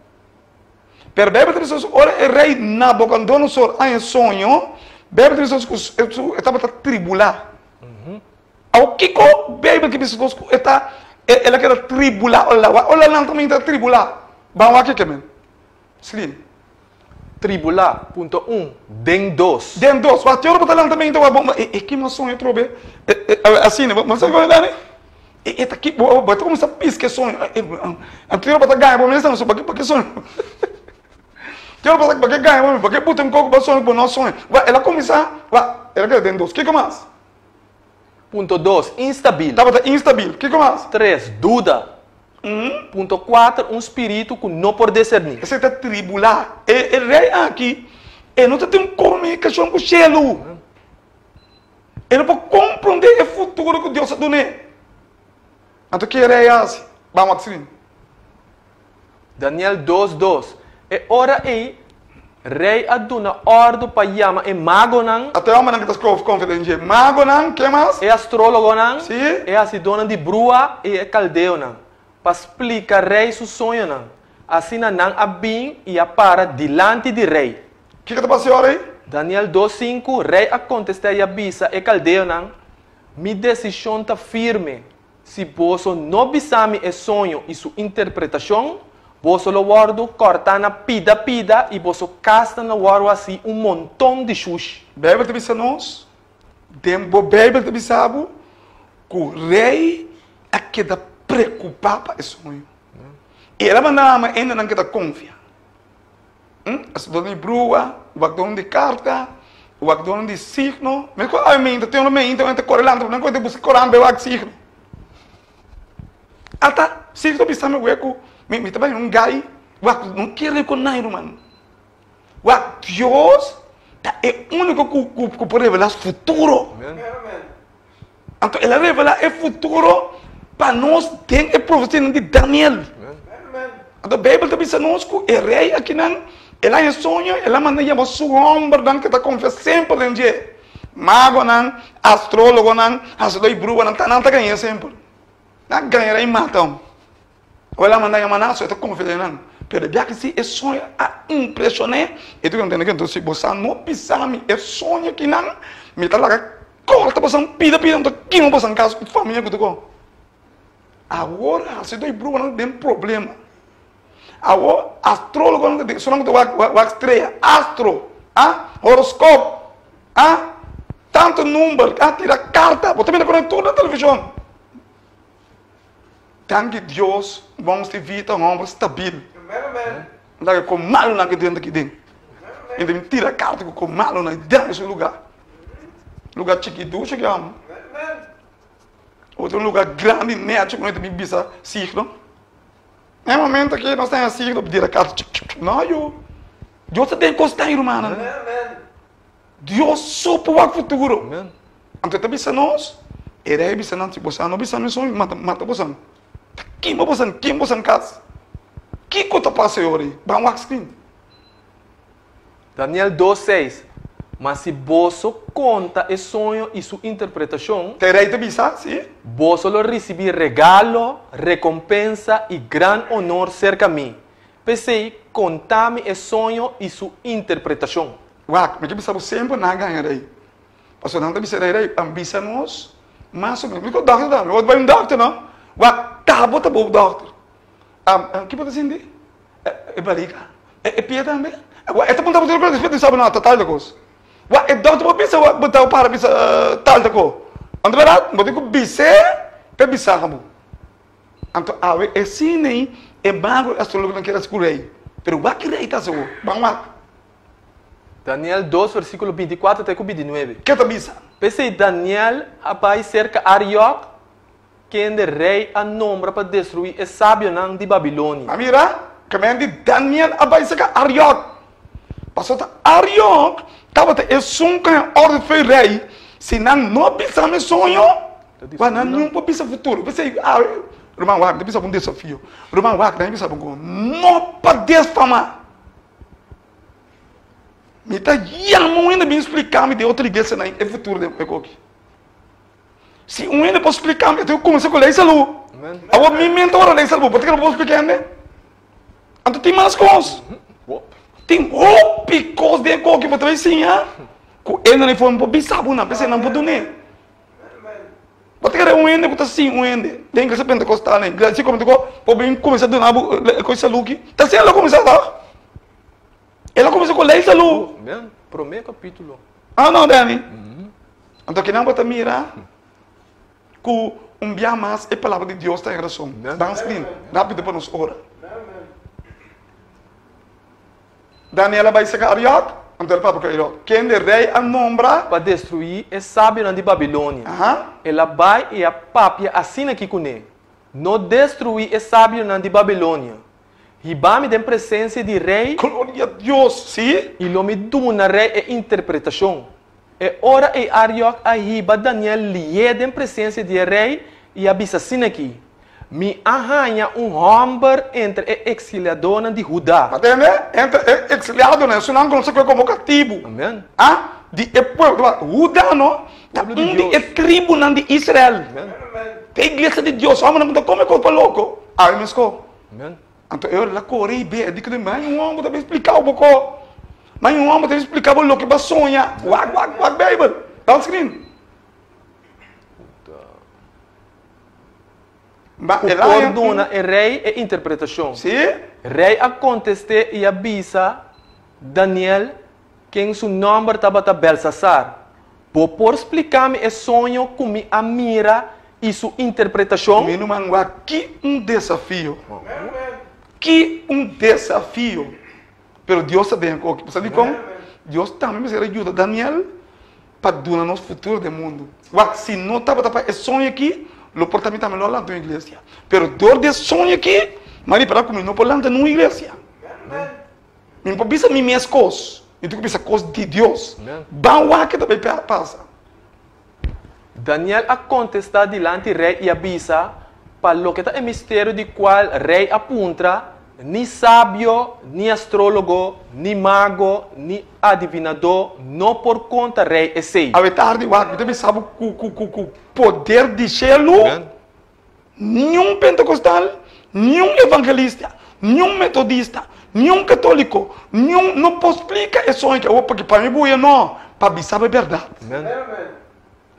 Pero Beibel ta bisa nos ora e rei Nabucodonosor a haña soño, Beibel ta bisa nos ku e tabata tribulá. Awor kiko Beibel ke bisa nos ku e ta el a keda tribulá ora ora nan ta minta tribulá? Ban wak ke men. Slim. Tribulá, punto un, den dos. Den dos. Wak, te ora bo ta lanta meinta wak bo, e, e kima soño atrobe. E, e, asina, bo sa kiko Dani? E, e ta ki, bo, bo ta kuminsá piska e soño. E, e, te ora bo ta gaña bo mes tambe, so, baki, baki soño. Te ora bo ta, baki gaña bo mes, baki buta un koko bo soño ku bo no a soño. Wak, el a kuminsá, wak, el a keda den dos. Kiko mas? Punto dos, instabil. Tabata instabil. Kiko mas? Tres, duda. Punto kuater, un spiritu ku no por deserní. Esei ta tribulá. E e rei aki, e no ta tin un komunikashon ku shelu. E no por komprondé e futuro ku Dios a dun'é. Anto ke e rei a hasi? Ban wak srin. Daniel dos, dos, E ora ei, rei a duna òrdu pa yama e magonan. Ata e hòmbernan ku ta skof konfia den dje. Magonan, ke mas? E astrólogonan, Sí. e hasidónan di brua i e kaldeonan, pa splika rei su soñonan. Asina nan a bin i a para dilanti di rei. Kiko ta pasa e ora ei? Daniel dos, sinku, Rei a kontestá i a bisa e kaldeonan, Mi desishon ta firme, Si boso no bisa mi e soño i su interpretashon, boso lo wòrdu kòrtá na pida pida i boso kasnan lo wòrdu hasí un monton di shushi. Beibel ta bisa nos, Den bo Beibel ta bisa bo ku rei a keda preokupá pa e soño. I el a manda ama hendenan ku ta konfia. Hasidonan di brua, wakdónan di karta, wakdónan di signo. Mi ku awe meinta, tin ora meinta ora ta kore lanta, nan kore ta buska koran pa e wak signo. Ata signo bisa mi wek ku mi mi ta bai un gai wak no kere ku nai ruman. Wak Dios ta e úniko ku ku ku por revelá futuro. Anto el a revelá e futuro pa nos den e profesianan di Daniel. Anto Beibel ta bisa nos ku e rei akinan, el a haña soño, el a manda yama su hòmbernan ku ta konfia semper den dje. Magonan, astrólogonan, hasidó i bruanan, ta nan ta gañ'é semper. Nan a gaña rei mata hom. Ora el a manda yama nan, so e ta konfia den nan. Pero e biaha si e soño a impreshon'é, e ta kende, Entonces si bo sa no bisa mi e soño akinan, mi ta laga. Kòrta bosan pida pida anto kima bosan kas ku famia ku tuko. Awor hasido i bruhonan den problema. Awor astrologonan ta den esunnan ku ta wak wak strea, astro, ah, horoskop, ah, tantu number, ah, tira karta, bo ta mira ku nan tur na televishon. Danki Dios, Bons TV ta un hòmber stabil. N ta ku malunan ke drenta aki den. Mi ta bin tira karta ku ku malunan den su lugá. Lugá chikitu ke amo. Otro lugá grandi nèchi ku no ta bin bisa signo. Na e momento aki nos ta haña signo tira karta chik chik chik. No yu. Dios ta den kos tan rumannan. Dios so por wak futuro. Anto e ta bisa nos, e rei bisa nan, si boso no bisa mi soño, mi mata mata boso. Ta kima boso, kima boso kas. Kiko ta pasa e ora ei? Ban wak screen. Daniel dos seis, Ma si boso konta e soño i su interpretashon. Ta e rei ta bisa, si. Boso lo risibí regalo, rekompensa i gran onor serka mi. P'esei, konta mi e soño i su interpretashon. Wak, mi ke bisa bo semper nan a gaña rei. Pasobra nan ta bisa rei, rei, a bisa nos mas o menos. Mi ku dòkter ta, mi por bai un dòkter no. Wak, ta bo ta bo dòkter. Ki bo ta sinti? E barika. E pia tambe. Wak, e ta puntra bo tur kos, despues di sabi no, ta tal ta kos. Wak, e dòkter por bisa wak, bo ta para bisa tal ta kos. Anto bèrdat, bo tin ku bis'é pa e bisa bo. Anto awe e sine e mago i astrologonan kier hasi ku rei. Pero wak ki rei ta hasi awor? Ban wak. Daniel dos versíkulo bintikuater te ku bintinuebe. Ke ta bisa? P'esei Daniel a bai serka Ariok, kende rei a nombra pa destruí e sabionan di Babilonia. A mira, kemen di Daniel a bai serka Ariok. Pasobra ta Ariok tabata esun ku a òrdu fo'i rei, si nan no bisa mi soño, wak nan niun por bisa futuro. P'esei awe, ruman wak, mi ta bisa bo un desafio. Ruman wak, nan a bisa bo ku no pa desfamá. Mi ta yama un hende bin splika mi den otro iglesianan e futuro den e koki. Si un hende por splika mi, e tin ku kuminsá ku lei salú. Awor mi mente ora lei salú, bo ta kere bo por splika hende? Anto tin mas kos. Tin hopi kos den e koki bo ta bai siña ku e nan e por bisa bo nan, p'esei nan por dun'é. Bo ta kere un hende ku ta siña un hende den iglesia pentekostal, den iglesia por bin kuminsá duna bo e kos salú aki? Ta asina lo kuminsá tòg? El a kuminsá ku lei salú. Amen. Promé kapítulo. Ah no, Danny. Anto kinan bo ta mira ku un bia mas e palabra di Dios ta en rason. Ban screen, rápido pa nos ora. Daniel a bai saka Ariok, anto el papia ku Ariok, kende rei a nombra. Pa destruí e sabionan di Babilonia. Aha. El a bai i a papia asina aki kuné, No destruí e sabionan di Babilonia. Hiba mi den presensia di rei. Gloria a Dios, sí. I lo mi duna rei e interpretashon. E ora ei Ariok a hiba Daniel lié den presensia di e rei i a bisa asin'akí, Mi a haña un hòmber entre e eksiliadónan di Huda. A tende? Entre e eksiliadonan, esunnan ku nos a kohe komo katibu. Amen. A Di e pueblo. Huda no ta un di e tribunan di Israel. Amen. Ta e iglesia di Dios. Hòmbernan ku ta kome kos pa loko. Awe meskó. Amen. Anto e ora el a kore i be, e di ku Mai un hòmber ta bin splika bo kos. Mai un hòmber ta bin splika bo loke bo a soña. Wak, wak, wak Beibel. Dal screen. Ma Ku el a por haña duna un. e rei e interpretashon. Sí. Rei a kontest'é i a bisa Daniel, ken su nòmber tabata Belsasar, Bo por splika mi e soño ku mi a mira i su interpretashon? Mi ruman wak, ki un desafio! Ki un desafio! Pero Dios ta den koki. Bo sa dikon? Dios tambe mester a yuda Daniel pa duna nos futuro den mundu. Wak, si no tabata pa e soño aki, lo por ta mi tambe lo a lanta un iglesia. Pero dor di e soño aki, mi a ripara ku mi no por lanta nun iglesia. Mi no por bisa mi mes kos, mi tin ku bisa kos di Dios. Ban wak ke ta bai pasa. Daniel a kontestá dilanti rei i a bisa, Pa loke ta e misterio di kual rei a puntra, ni sabio, ni astrólogo, ni mago, ni adivinadó no por konta rei esei. Awe tardi wak mi ta bisa bo ku ku ku ku poder di shelu. Niun pentekostal, niun evangelista, niun metodista, niun katoliko, niun no por splika e soño ki awor pasobra pa mi buya no, pa bisa bo e bèrdat.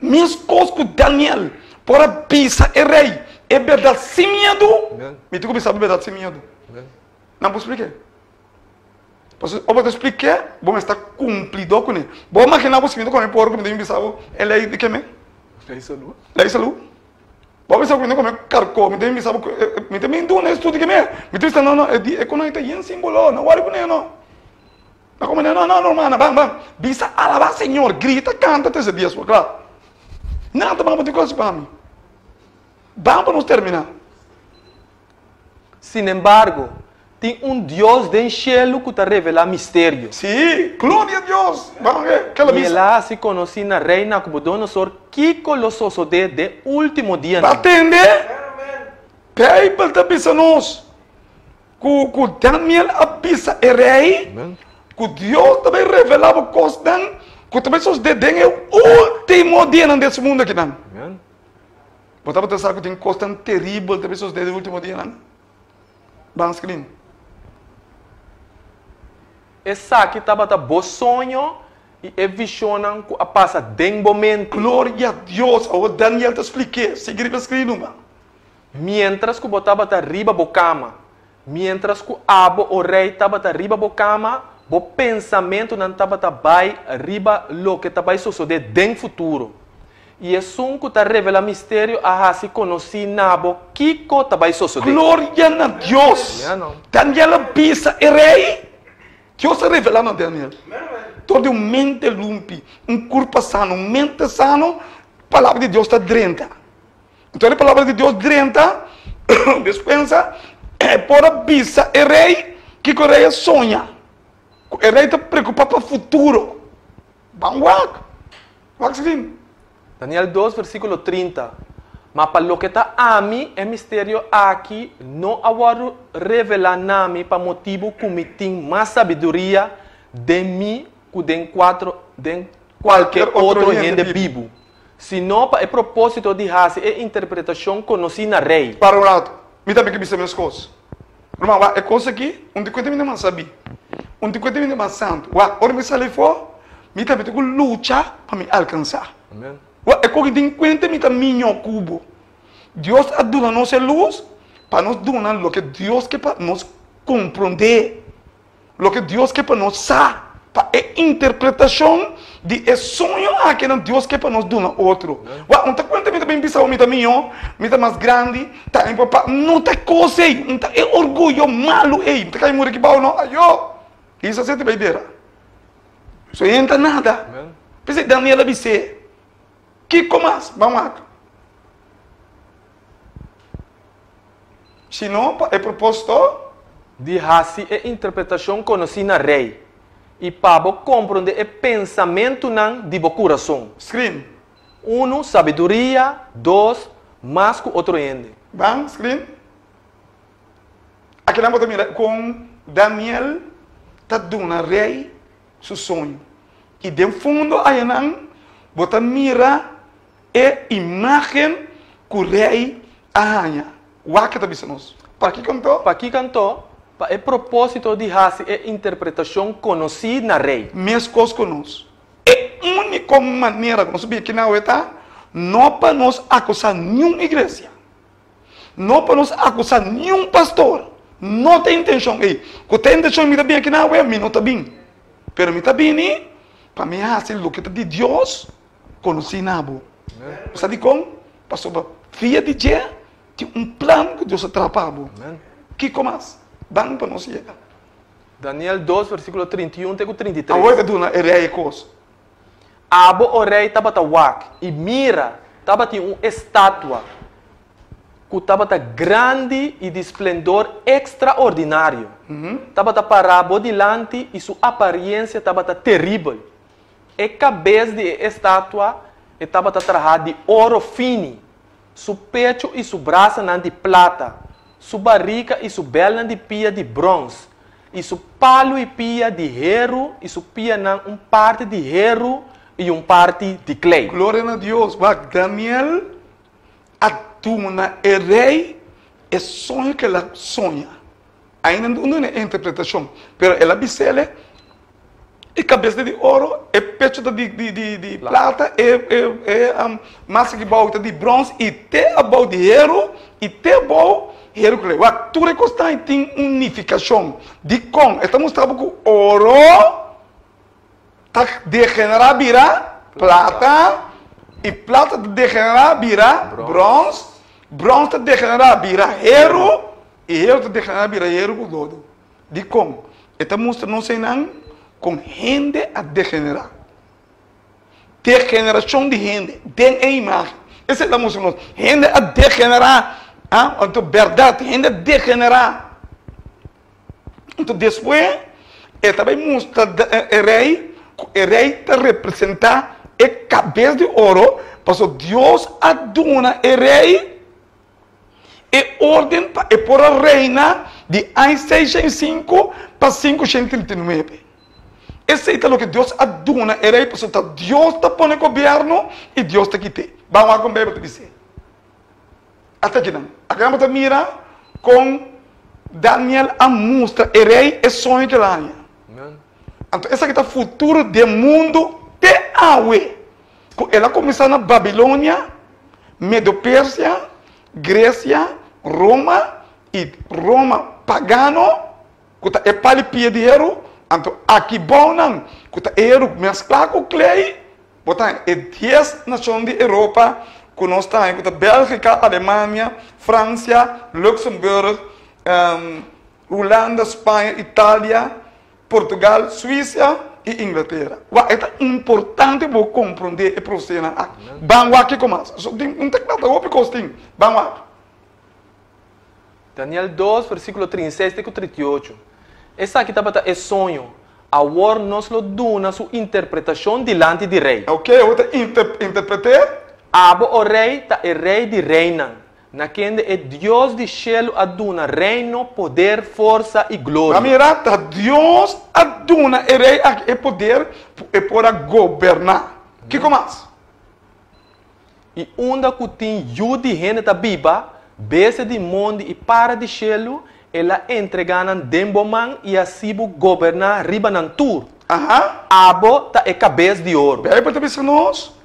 Meskos ku Daniel por a bisa e rei e bèrdat sin miedu, mi tin ku bisa bo e bèrdat sin miedu. Nan por splik'é. Pasobra ora bo ta splik'é, bo mester ta kumplidó kuné. Bo a imaginá bo si mi ta kome porko, mi ta bin bisa bo e lei di keme? Lei salú. Lei salú. Bo a bisa ku mi ta kome karkó, mi ta bin bisa bo ku mi ta bin duna e estudio keme. Mi ta bisa no, no, e di e konan ta yen símbolo, no wòri kuné no. Na como no, no, no, hermana, ban, ban. Bisa alabá Señor, grita, canta trese dia sua, claro. Nada ban pa tin cos pa mi. Ban pa nos termina. Sinembargo, tin un Dios den shelu ku ta revelá misterio. Sí, gloria a Dios! Ban ke, ke la I el bisa. a hasi konosí na Rei Nakubodonosor kiko lo sosodé den último dianan. Ba tende? Beibel ta bisa nos Ku ku Daniel a bisa e rei ku Dios ta bai revelá bo kosnan ku ta bai sosodé den e último dianan di es mundu akinan. Bo tabata sa ku tin kosnan teribel ta bai sosodé den e último dianan? Ban screen. Esaki tabata bo soño i e vishonnan ku a pasa den bo mente. Gloria a Dios! Awor Daniel ta splik'é. Sigui riba screen numa. Miéntras ku bo tabata riba bo kama, miéntras ku abo, o rei, tabata riba bo kama, bo pensamentunan tabata bai riba loke ta bai sosodé den futuro. I esun ku ta revelá misterio a hasi konosí na bo kiko ta bai sosodé. Gloria na Dios! Daniel a bisa e rei, Dios a revelá na Daniel dor di un mente lumpi, un kurpa sano, un mente sano, palabra di Dios ta drenta. Enton e palabra di Dios drenta despensa, e por a bisa e rei kiko e rei a soña. Ku e rei ta preokupá pa futuro. Ban wak. Wak skin. Daniel dos versíkulo 30, Ma pa loke ta ami, e misterio aki no a wòrdu revelá na mi pa motibu ku mi tin mas sabiduria den mi ku den kuatro den kualke otro hende bibu. Sino pa e propósito di hasi e interpretashon konosí na rei. Para un ratu, mi tambe ke bisa meskos. Ruman, wak e kos aki, un di kuenta mi ta mas sabí, un di kuenta mi ta mas santu. Wak, ora mi sali afó, mi tambe tin ku lucha pa mi alkansá. Wak, e kos aki tin kuenta mi ta miñó ku bo. Dios a duna nos e lus pa nos duna loke Dios ke pa nos komprondé. Loke Dios ke pa nos sa, pa e interpretashon di e soño akinan Dios ke pa nos duna otro. Wak, un ta kuenta mi ta bin bisa bo mi ta mihó, mi ta mas grandi, ta mi papá. No ta e kos ei, no ta e orguyo malu ei. Mi ta kai muri aki bou no, ayo! Isa seti bai bera. So e no ta nada. P'esei Daniel a bis'é, Kiko mas? Ban wak. Sino pa e propósito. Di hasi e interpretashon konosí na rei, i pa bo komprondé e pensamentunan di bo kurason. Screen. Unu, sabiduria, dos, mas ku otro hende. Ban, screen. Akinan bo ta mira kon Daniel ta duna rei su soño. I den fondo ayanan bo ta mira E imágen ku rei a haña. Wak ta bisa nos. Pakiko anto? Pakiko anto? Pa e propósito di hasi e interpretashon konosí na rei. Meskos ku nos. E úniko manera ku nos a bini aki awe ta no pa nos akusá niun iglesia, no pa nos akusá niun pastor. No ta e intenshon ei. Ku ta e intenshon mi ta bini aki awe, mi no ta bini. Pero mi ta bini pa mi hasi loke ta di Dios. Konosí na bo. Bo sa dikon? Pasobra via di dje tin un plan ku Dios a traha pa bo. Kiko mas? Ban pa nos yega. Daniel dos, versíkulo 31 te ku 33. Awor e ta duna e rei e kos. Abo, o rei, tabata wak, i mira, tabatin un estatua ku tabata grandi i di splendor ekstraordinario. Tabata pará bo dilanti, i su apariensia tabata teribel. E kabes di e estatua e tabata trahá di oro fini, su pechu i su brasanan di plata, su barika i su bèlnan di pia di bròns, i su palu i pia di heru i su pianan un parti di heru i un parti di klei. Gloria na Dios! Wak, Daniel a duna e rei e soño ku el a soña. Ainda no duna e interpretashon, pero el a bis'el. E kabes ta di oro, e pecho ta di di di di plata, e e e mas aki bou ta di brons i te abou di heru i te abou heru ku lei. Wak, tur e kosnan tin un nifikashon. Dikon? E ta mustra bo ku oro ta degenerá bira plata i plata ta degenerá bira brons, brons ta degenerá bira heru i heru ta degenerá bira heru ku lodo. Dikon? E ta mustra nos einan kon hende a degenerá. Degenerashon di hende den e imágen. Esei ta mustra nos. Hende a degenerá. Ah, anto bèrdat, hende a degenerá. Anto despues e ta bai mustra e rei ku e rei ta representá e kabes di oro, pasobra Dios a duna e rei E orden pa e por a reina di aña 605 pa 539. Esei ta loke Dios a duna e rei pasobra ta Dios ta pone gobierno i Dios ta kit'é. Ban wak kon Beibel ta bis'é. Ata kinan. Akan bo ta mira kon Daniel a mustra e rei e soño ku el a haña. Anto esaki ta futuro den mundu te awe. Ku el a kuminsá na Babilonia, Medo-Persia, Gresia, Roma i Roma pagano, ku ta e pal i pia di heru, anto aki bounan ku ta e heru mesklá ku klei, bo ta haña e dies nashon di Europa ku nos ta haña ku ta Bèlgika, Alemania, Fransia, Luxemburg, Hulanda, Spaña, Italia, Portugal, Suisia i Inglatera. Wak, e ta importante bo komprondé e prosenan aki. Ban wak kiko mas. So, tin un ta klata hopi kos tin. Ban wak. Daniel dos, versíkulo 36 te ku 38. Esaki tabata e soño. Awor nos lo duna su interpretashon dilanti di rei. Oke, awor ta interpret'é. Abo, o rei, ta e rei di reinan. Na kende e Dios di shelu a duna reino, poder, forsa i gloria. Pa mira, ta Dios a duna e rei aki e poder ku e por a goberná. Kiko mas? I unda ku tin yu di hende ta biba, bestia di mondi i para di shelu, el a entregá nan den bo man i hasi bo goberná riba nan tur. Aha. Abo ta e kabes di oro. Beibel ta bisa nos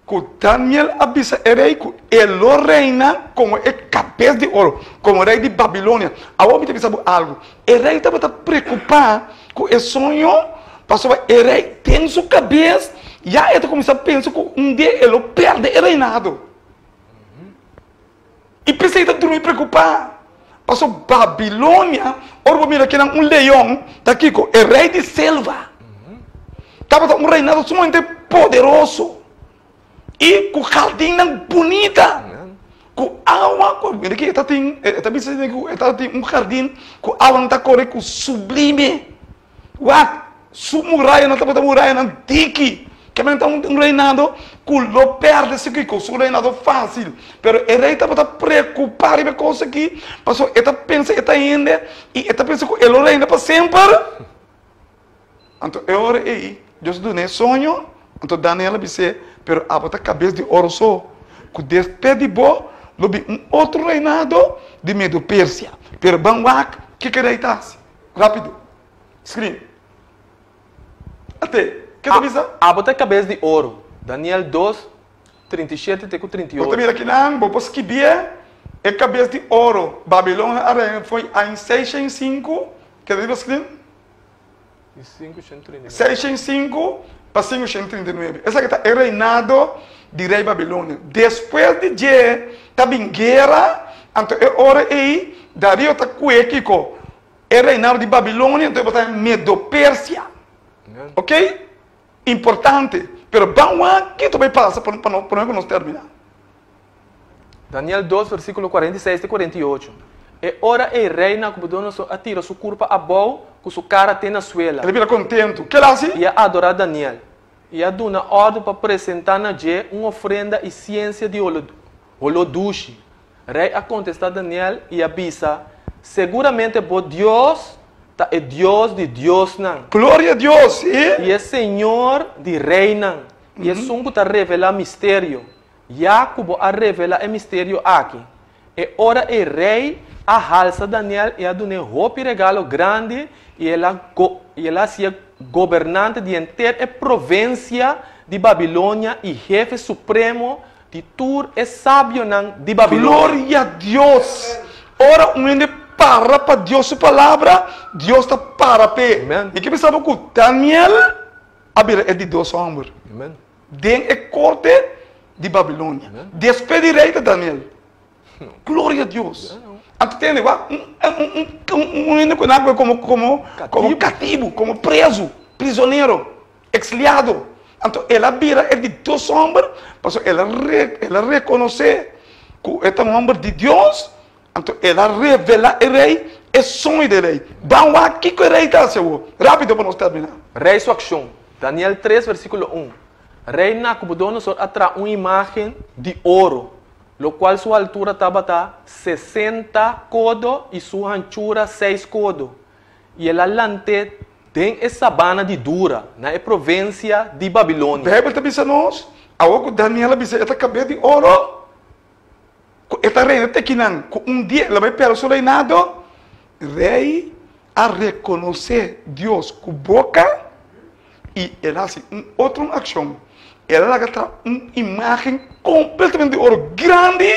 Ku Daniel a bisa e rei ku e lo reina komo e kabes di oro, komo rei di Babilonia. Awor mi ta bisa bo algu, e rei tabata preokupá ku e soño, pasobra e rei den su kabes ya e ta kuminsá pensa ku un dia e lo pèrdè e reinado. I p'esei ta drumi preokupá, pasobra Babilonia, ora bo mira kinan un leon, ta kiko? E rei di selva. Tabata un reinado sumamente poderoso i ku hardinnan bunita, ku awa ku, mira ki e ta tin, e ta bisa ku e ta tin un hardin ku awanan ta kore ku sublime. Wak, su murayanan tabata murayanan diki. Kementi ta un reinado ku lo pèrdè su kiko, su reinado fásil. Pero e rei tabata preokupá riba e kos aki, pasobra e ta pensa e ta hende i e ta pensa ku e lo reina pa semper. Anto e ora ei, Dios a dun'é e soño, anto Daniel a bis'é, Pero abo ta kabes di oro so, ku despues di bo lo bin un otro reinado di Medo-Persia. Pero ban wak kiko e rei ta hasi. Rápido. Screen. Ate, ke ta bisa? Abo ta e kabes di oro. Daniel dos, 37 te ku 38. Bo ta mira kinan, bo por skibié e kabes di oro. Babilonia a reina for aña 605, ke ta riba screen? 605 pa 539. Esaki ta e reinado di rei Babilonia. Despues di dje ta bin guera, anto e ora ei Dario ta kue kiko? E reinado di Babilonia, anto e bo ta Medo-Persia. Ok? Importante. Pero ban wak ki ta bai pasa pa prome ku nos termina. Daniel dos, versíkulo 46 te 48. E ora ei rei Nabucodonosor a tira su kurpa abou ku su kara te na suela. El a bira kontentu. Ke el a hasi? I a adorá Daniel. I a duna òrdu pa presentá na dje un ofrenda i siensia di holó dushi. Rei a kontestá Daniel i a bisa, Seguramente bo Dios ta e Dios di diosnan. Gloria a Dios! I. I e Señor di reinan, i esun ku ta revelá misterio. Ya ku bo a revelá e misterio aki. E ora ei rei a halsa Daniel i a dun'é hopi regalo grandi i el a i el a hasié gobernante di henter e provensia di Babilonia i hefe supremo di tur e sabionan di Babilonia. Gloria Dios! Ora un hende para pa Dios su palabra, Dios ta para p'e. Amen. Mi ke bisa bo ku Daniel a bira e di dos hòmber Amen. den e korte di Babilonia. Despues di rei ta Daniel. Gloria Dios! Anto tende wak un un un un hende ku nan komo komo komo katibu, komo prezu, prizonero, eksliado. Anto el a bira e di dos hòmber pasobra el a re el a rekonosé ku e ta un hòmber di Dios. Anto el a revelá e rei e soño di e rei. Ban wak kiko e rei ta hasi awor. Rápido pa nos terminá. Rei su akshon. Daniel tres versíkulo un, Rei Nakubudonosor a traha un imágen di oro, lokual su altura tabata sesenta kodo i su hanchura seis kodo, i el a lant'é den e sabana di Dura, na e provensia di Babilonia. Beibel ta bisa nos, Awor ku Daniel a bisa e ta kabes di oro, ku e ta reina te kinan, ku un dia el a bai pèrdè su reinado, rei a rekonosé Dios ku boka i el a hasi un otro akshon. El a laga traha un imágen kompletamente di oro grandi,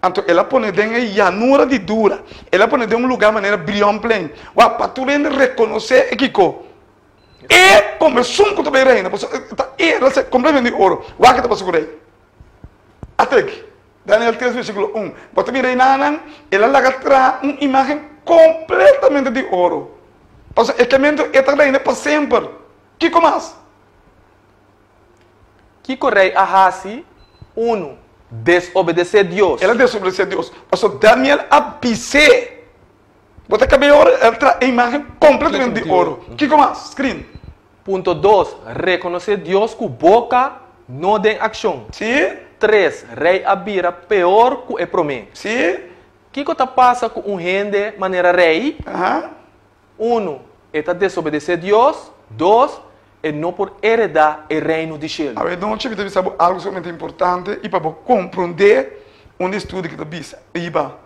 anto el a pone den e yanura di Dura. El a pone den un lugá manera Brionplein. Wak, pa tur hende rekonosé e kiko. E komo esun ku ta bai reina, pasobra e ta e, el a ser kompletamente di oro. Wak ke ta pasa ku rei. Atrek, Daniel tres versíkulo un, Bo ta mira enanan, el a laga traha un imágen kompletamente di oro. Pasobra e kementu e ta reina pa semper. Kiko mas? Kiko rei a hasi? Unu, desobedesé Dios. El a desobedesé Dios. Pasobra Daniel a bis'é, Bo ta kab'é ora el traha e imágen kompletamente di oro. Kiko mas? Screen. Punto dos, Rekonosé Dios ku boka, no den akshon. Sí. Tres, Rei a bira peor ku e promé. Sí. Kiko ta pasa ku un hende manera rei? Aha. Unu, e ta desobedesé Dios. Dos, e no por heredá e Reino di shelu. Awe nochi mi ta bisa bo algu sumamente importante i pa bo komprondé un di estudio ki ta bisa riba.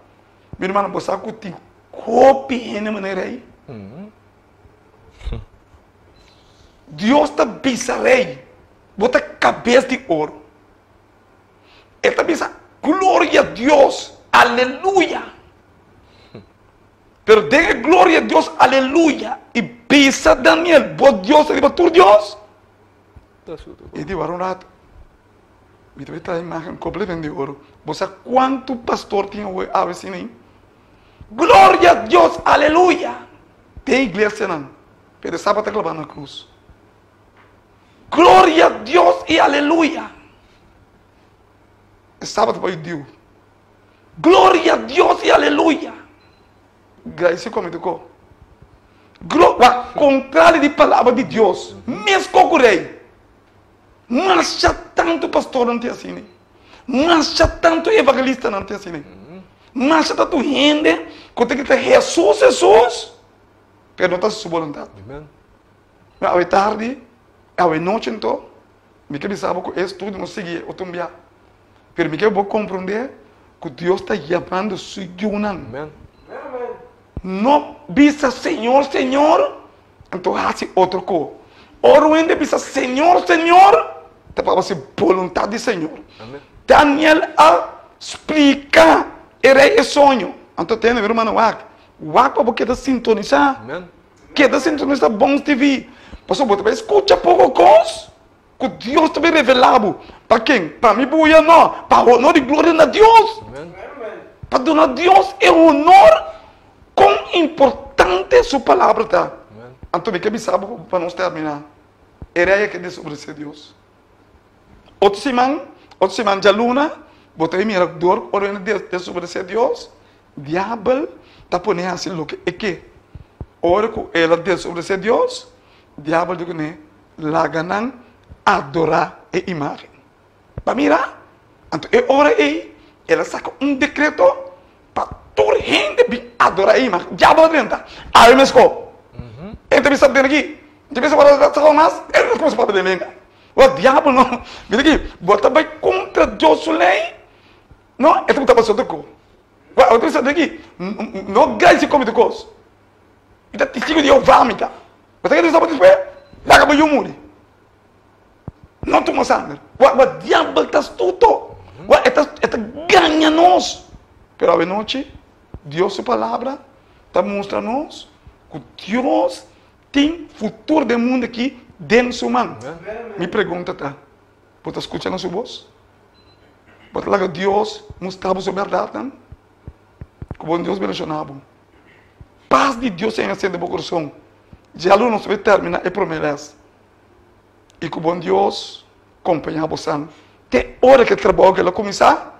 Mi rumannan, bo sa ku tin hopi hende manera rei? Dios ta bisa rei, bo ta kabes di oro. E ta bisa, Gloria Dios, aleluya. Pero den e gloria Dios, aleluya, i bisa Daniel, bo Dios ta riba tur dios. I di wara un rato, mi ta bai traha imagen completamente di oro. Bo sa cuantu pastor tin awe asina ei? Gloria Dios, aleluya! Den iglesianan, pero e sabat ta claba na cruz. Gloria Dios i aleluya! E sabat pa judiu. Gloria Dios i aleluya! Gracia ku mi tokó. Glo wak kontrali di palabra di Dios, meskos ku rei. Masha tantu pastornan tin asina. Masha tantu evangelistanan tin asina. Masha tantu hende ku ta grita Hesus, Hesus, pero no ta hasi su boluntat. Awe tardi, awe nochi anto, mi ke bisa bo ku e studio no sigui otro un bia. Pero mi ke bo komprondé ku Dios ta yamando su yunan. No bisa Señor, Señor, anto hasi otro ko. Ora un hende bisa Señor, Señor, ta pa hasi boluntat di Señor. Daniel a splika e rei e soño. Anto tende mi rumannan wak, wak pa bo keda sintonisá. Keda sintonisá Bons TV. Pasobra bo ta bai skucha poko kos. Ku Dios ta bin revelá bo. Pa ken? Pa mi buya? No. Pa honor i gloria na Dios. Pa duna Dios e honor kon importante su palabra ta. Anto mi ke bisa bo pa nos terminá. E rei a ke desobedesé Dios. Otro siman, otro siman djaluna, bo ta bin mira dor ora e desobedesé Dios, diabel ta pone hasi loke e ke. Ora ku el a desobedesé Dios, diabel di kuné, Laga nan adorá e imágen. Pa mira, anto e ora ei el a saka un dekreto pa tur hende bin adorá e imágen. Diabel a drenta. Awe meskó. E ta bisa den aki. E ta bisa ora Satanas, e no kuminsá papia den lenga. Ora diabel no, mira aki, bo ta bai kontra Dios su lei? No, e ta tabata otro kos. Wak, bo ta bisa aki, no gai si komi tur kos. Mi ta testigo di Jehová mi ta. Bo sa ke Dios a despues? Laga bo yu muri. No tuma sanger. Wak, wak, diabel ta astuto. Wak, e ta, e ta gaña nos. Pero awenochi, Dios su palabra ta mustra nos ku Dios tin futuro den mundu aki den su man. Mi pregunta ta, bo ta skucha na su bos? Bo ta laga Dios mustra bo su bèrdatnan? Ku bon Dios bendishoná bo. Pas di Dios sea den bo kurason. Djalu nos ta terminá e promé lès. I ku bon Dios kompañá bosan te ora ku e trabou ke lo kuminsá,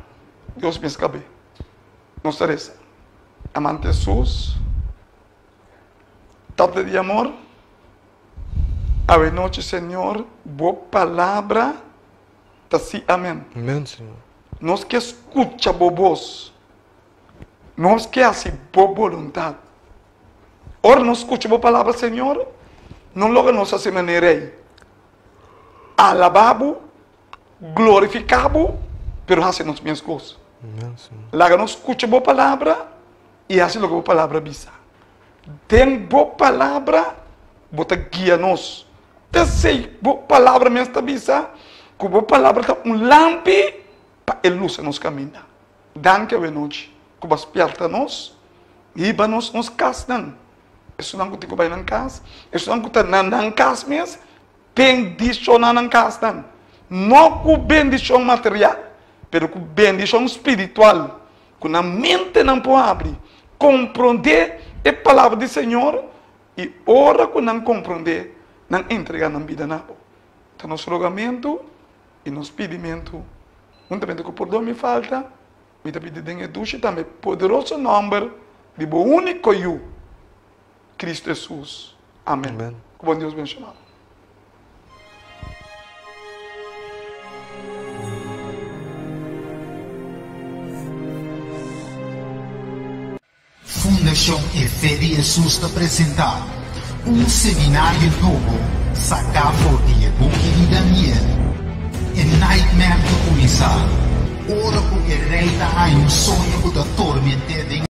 Dios mes kab'é. Nos ta resa. Amante Hesus, Tata di amor, awe nochi Señor bo palabra ta si amen. Amen Señor. Nos ke skucha bo bos. Nos ke hasi bo boluntat. Ora nos skucha bo palabra, Señor, no logra nos hasi manera ei. Alabá bo, glorifiká bo, pero hasi nos mes kos. Laga nos skucha bo palabra i hasi loke bo palabra bisa. Den bo palabra bo ta guia nos. P'esei bo palabra mes ta bisa ku bo palabra ta un lampi pa e lusa nos kaminda. Danki awenochi ku bo a spièrta nos, hiba nos nos kasnan. Esunnan ku tin ku bai nan kas, esunnan ku ta na nan kas mes, bendishoná nan kasnan. No ku bendishon material, pero ku bendishon spiritual, ku nan mentenan por habri, komprondé e palabra di Señor, i ora ku nan komprondé, nan entregá nan bida na bo. Ta nos rogamentu i nos pidimentu, huntamente ku pordon mi falta, mi ta pidi den e dushi tambe poderoso nòmber di bo úniko Yu, Kristu Hesus. Amen. Ku bon Dios benshoná bo. Fundashon E Fe di Hesus ta presentá un seminario nobo saká for di e buki di Daniel. E nightmare ta kuminsá ora ku e rei ta haña un soño ku ta torment'é den.